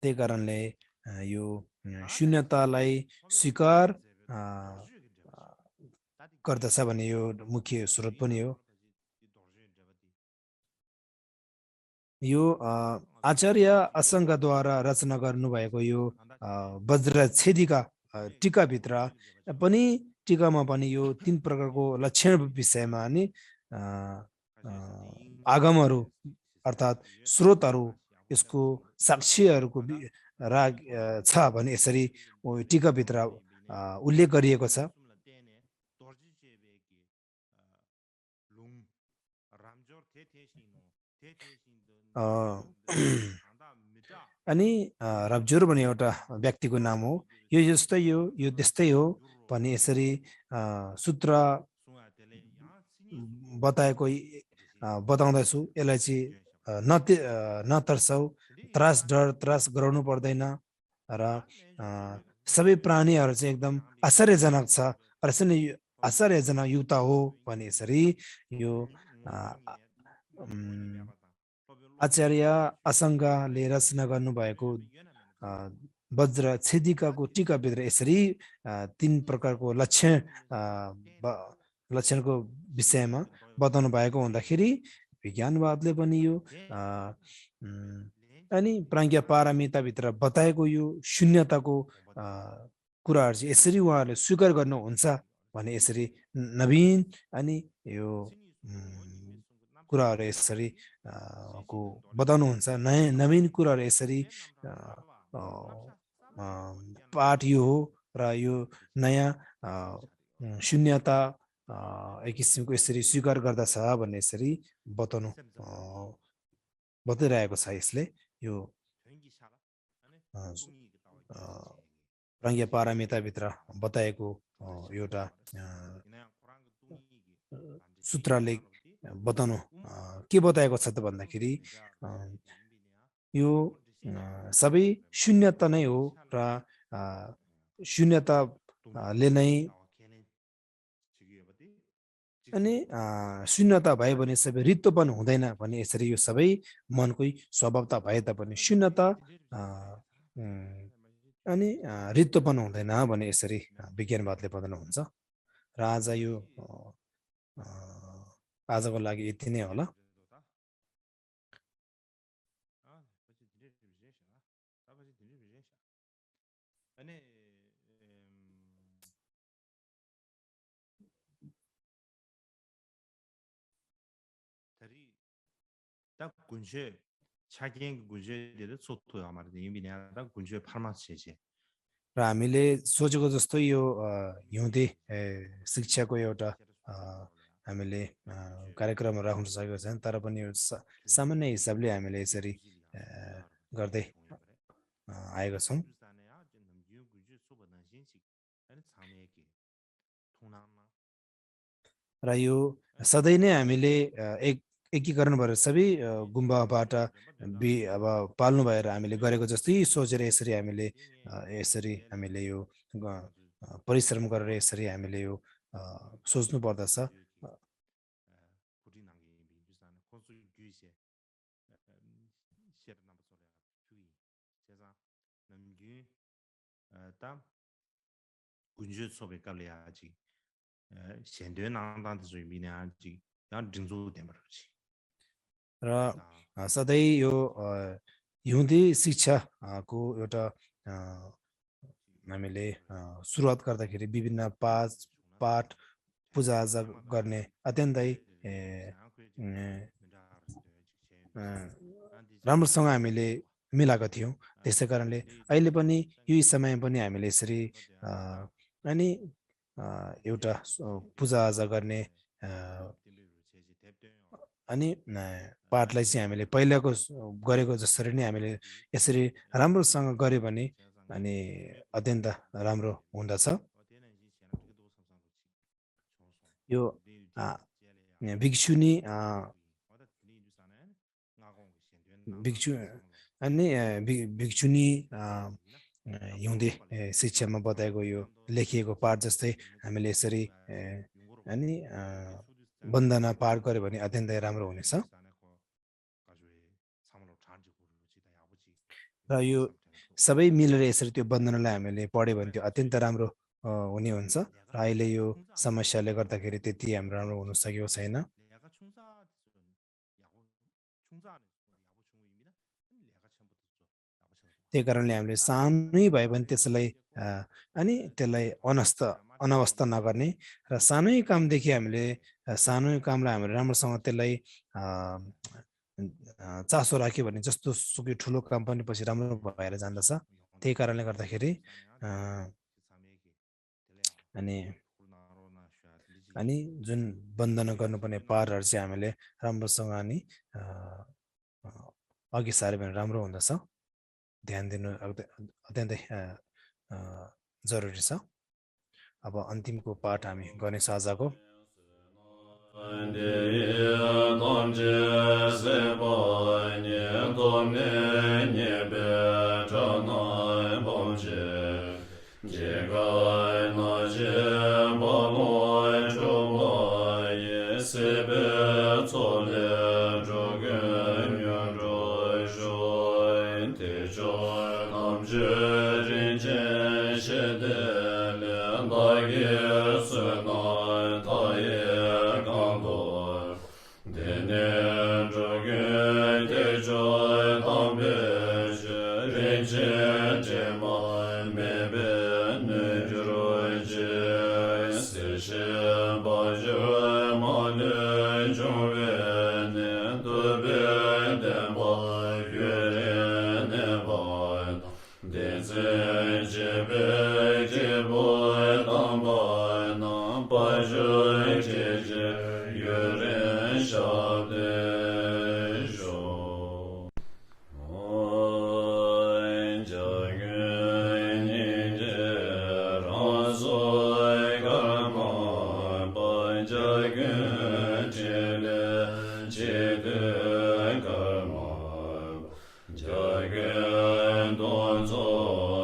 त्यही कारणले यो शून्यतालाई स्वीकार गर्दछ भने यो मुख्य स्रोत पनि हो यो आचार्य असङ्गद्वारा रचना गर्नुभएको यो वज्रछेदिका टीकाभित्र पनि टीकामा पनि यो तीन प्रकारको लक्षण विषयमा नि आगमहरू अर्थात् स्रोतहरू यसको साक्षीहरूको राग छ भने यसरी टीकाभित्र उल्लेख गरिएको छ अनि रब्जुर भन्ने एउटा व्यक्तिको नाम हो यो जस्तै यो त्यस्तै हो भने यसरी सूत्र बताउँदैछु यसलाई चाहिँ नतर्साउ त्रास डर त्रास गराउनु पर्दैन र सबै प्राणीहरू चाहिँ एकदम आश्चर्यजनक छ र आश्चर्यजनक युक्त हो भने यसरी यो आचार्य असङ्गले रचना गर्नुभएको वज्र छेदिकाको टीकाभित्र यसरी तीन प्रकारको लक्षणको विषयमा बताउनु भएको हुँदाखेरि विज्ञानवादले पनि यो अनि प्राज्ञा पारमिताभित्र बताएको यो शून्यताको कुराहरू चाहिँ यसरी उहाँहरूले स्वीकार गर्नुहुन्छ भने यसरी नवीन अनि यो कुराहरू यसरी को बताउनुहुन्छ नवीन कुराहरू यसरी पाठ यो हो र यो नयाँ शून्यता एक किसिमको यसरी स्वीकार गर्दछ भन्ने यसरी बताइरहेको छ यसले यो प्राज्ञा पारमिताभित्र बताएको एउटा सूत्रले बताउनु के बताएको छ त भन्दाखेरि यो सबै शून्यता नै हो र शून्यताले नै अनि शून्यता भयो भने सबै रित्तोपन हुँदैन भने यसरी यो सबै मनकै स्वभावता भए तापनि शून्यता अनि रित्तोपन हुँदैन भने यसरी विज्ञानवादले बताउनुहुन्छ र आज यो आजको लागि यति नै होला 딱 군주의 자기의 군주에 소토야 말이야. 이미 내가 군주의 파마치지. र हामीले सोचेको जस्तो यो हिउँदे शिक्षाको एउटा हामीले कार्यक्रमहरू राख्न सकेको छैन तर पनि यो सामान्य हिसाबले हामीले यसरी गर्दै आएका छौँ र यो सधैँ नै हामीले एकीकरण भएर सबै गुम्बाबाट अब पाल्नु भएर हामीले गरेको जस्तै सोचेर यसरी हामीले यो परिश्रम गरेर यसरी हामीले यो सोच्नु पर्दछ 군주 소배 깔려야지 현대 나한테 좀 미네야지 난 증조 되면지 र सधैँ यो हिउँदी शिक्षाको एउटा हामीले सुरुवात गर्दाखेरि विभिन्न पाठ पूजाआजा गर्ने अत्यन्तै राम्रोसँग हामीले मिलाएको थियौँ त्यसै कारणले अहिले पनि यही समयमा पनि हामीले यसरी अनि एउटा पूजाआजा गर्ने अनि पाठलाई चाहिँ हामीले पहिलाको गरेको जसरी नै हामीले यसरी राम्रोसँग गऱ्यो भने अनि अत्यन्त राम्रो हुँदछ यो भिक्षुनी अनि भिक्षुनी हिउँदे शिक्षामा बताएको यो लेखिएको पाठ जस्तै हामीले यसरी अनि वन्दना पाठ गर्यो भने अत्यन्तै राम्रो हुनेछ र यो सबै मिलेर यसरी त्यो वन्दनालाई हामीले पढ्यो भने त्यो अत्यन्त राम्रो हुने हुन्छ र अहिले यो समस्याले गर्दाखेरि त्यति हाम्रो राम्रो हुन सकेको छैन त्यही कारणले हामीले सानै भए पनि त्यसलाई अनि त्यसलाई अनवस्था नगर्ने र सानै कामदेखि हामीले सानो कामलाई हामीले राम्रोसँग त्यसलाई चासो राख्यो भने जस्तो सुकै ठुलो काम पनि पछि राम्रो भएर जान्दछ त्यही कारणले गर्दाखेरि अनि जुन वन्दना गर्नुपर्ने पाठहरू चाहिँ हामीले राम्रोसँग अनि अघि सार्यो भने राम्रो हुँदछ ध्यान दिनु अत्यन्तै जरुरी छ अब अन्तिमको पाठ हामी गर्ने साझाको Jagen don zo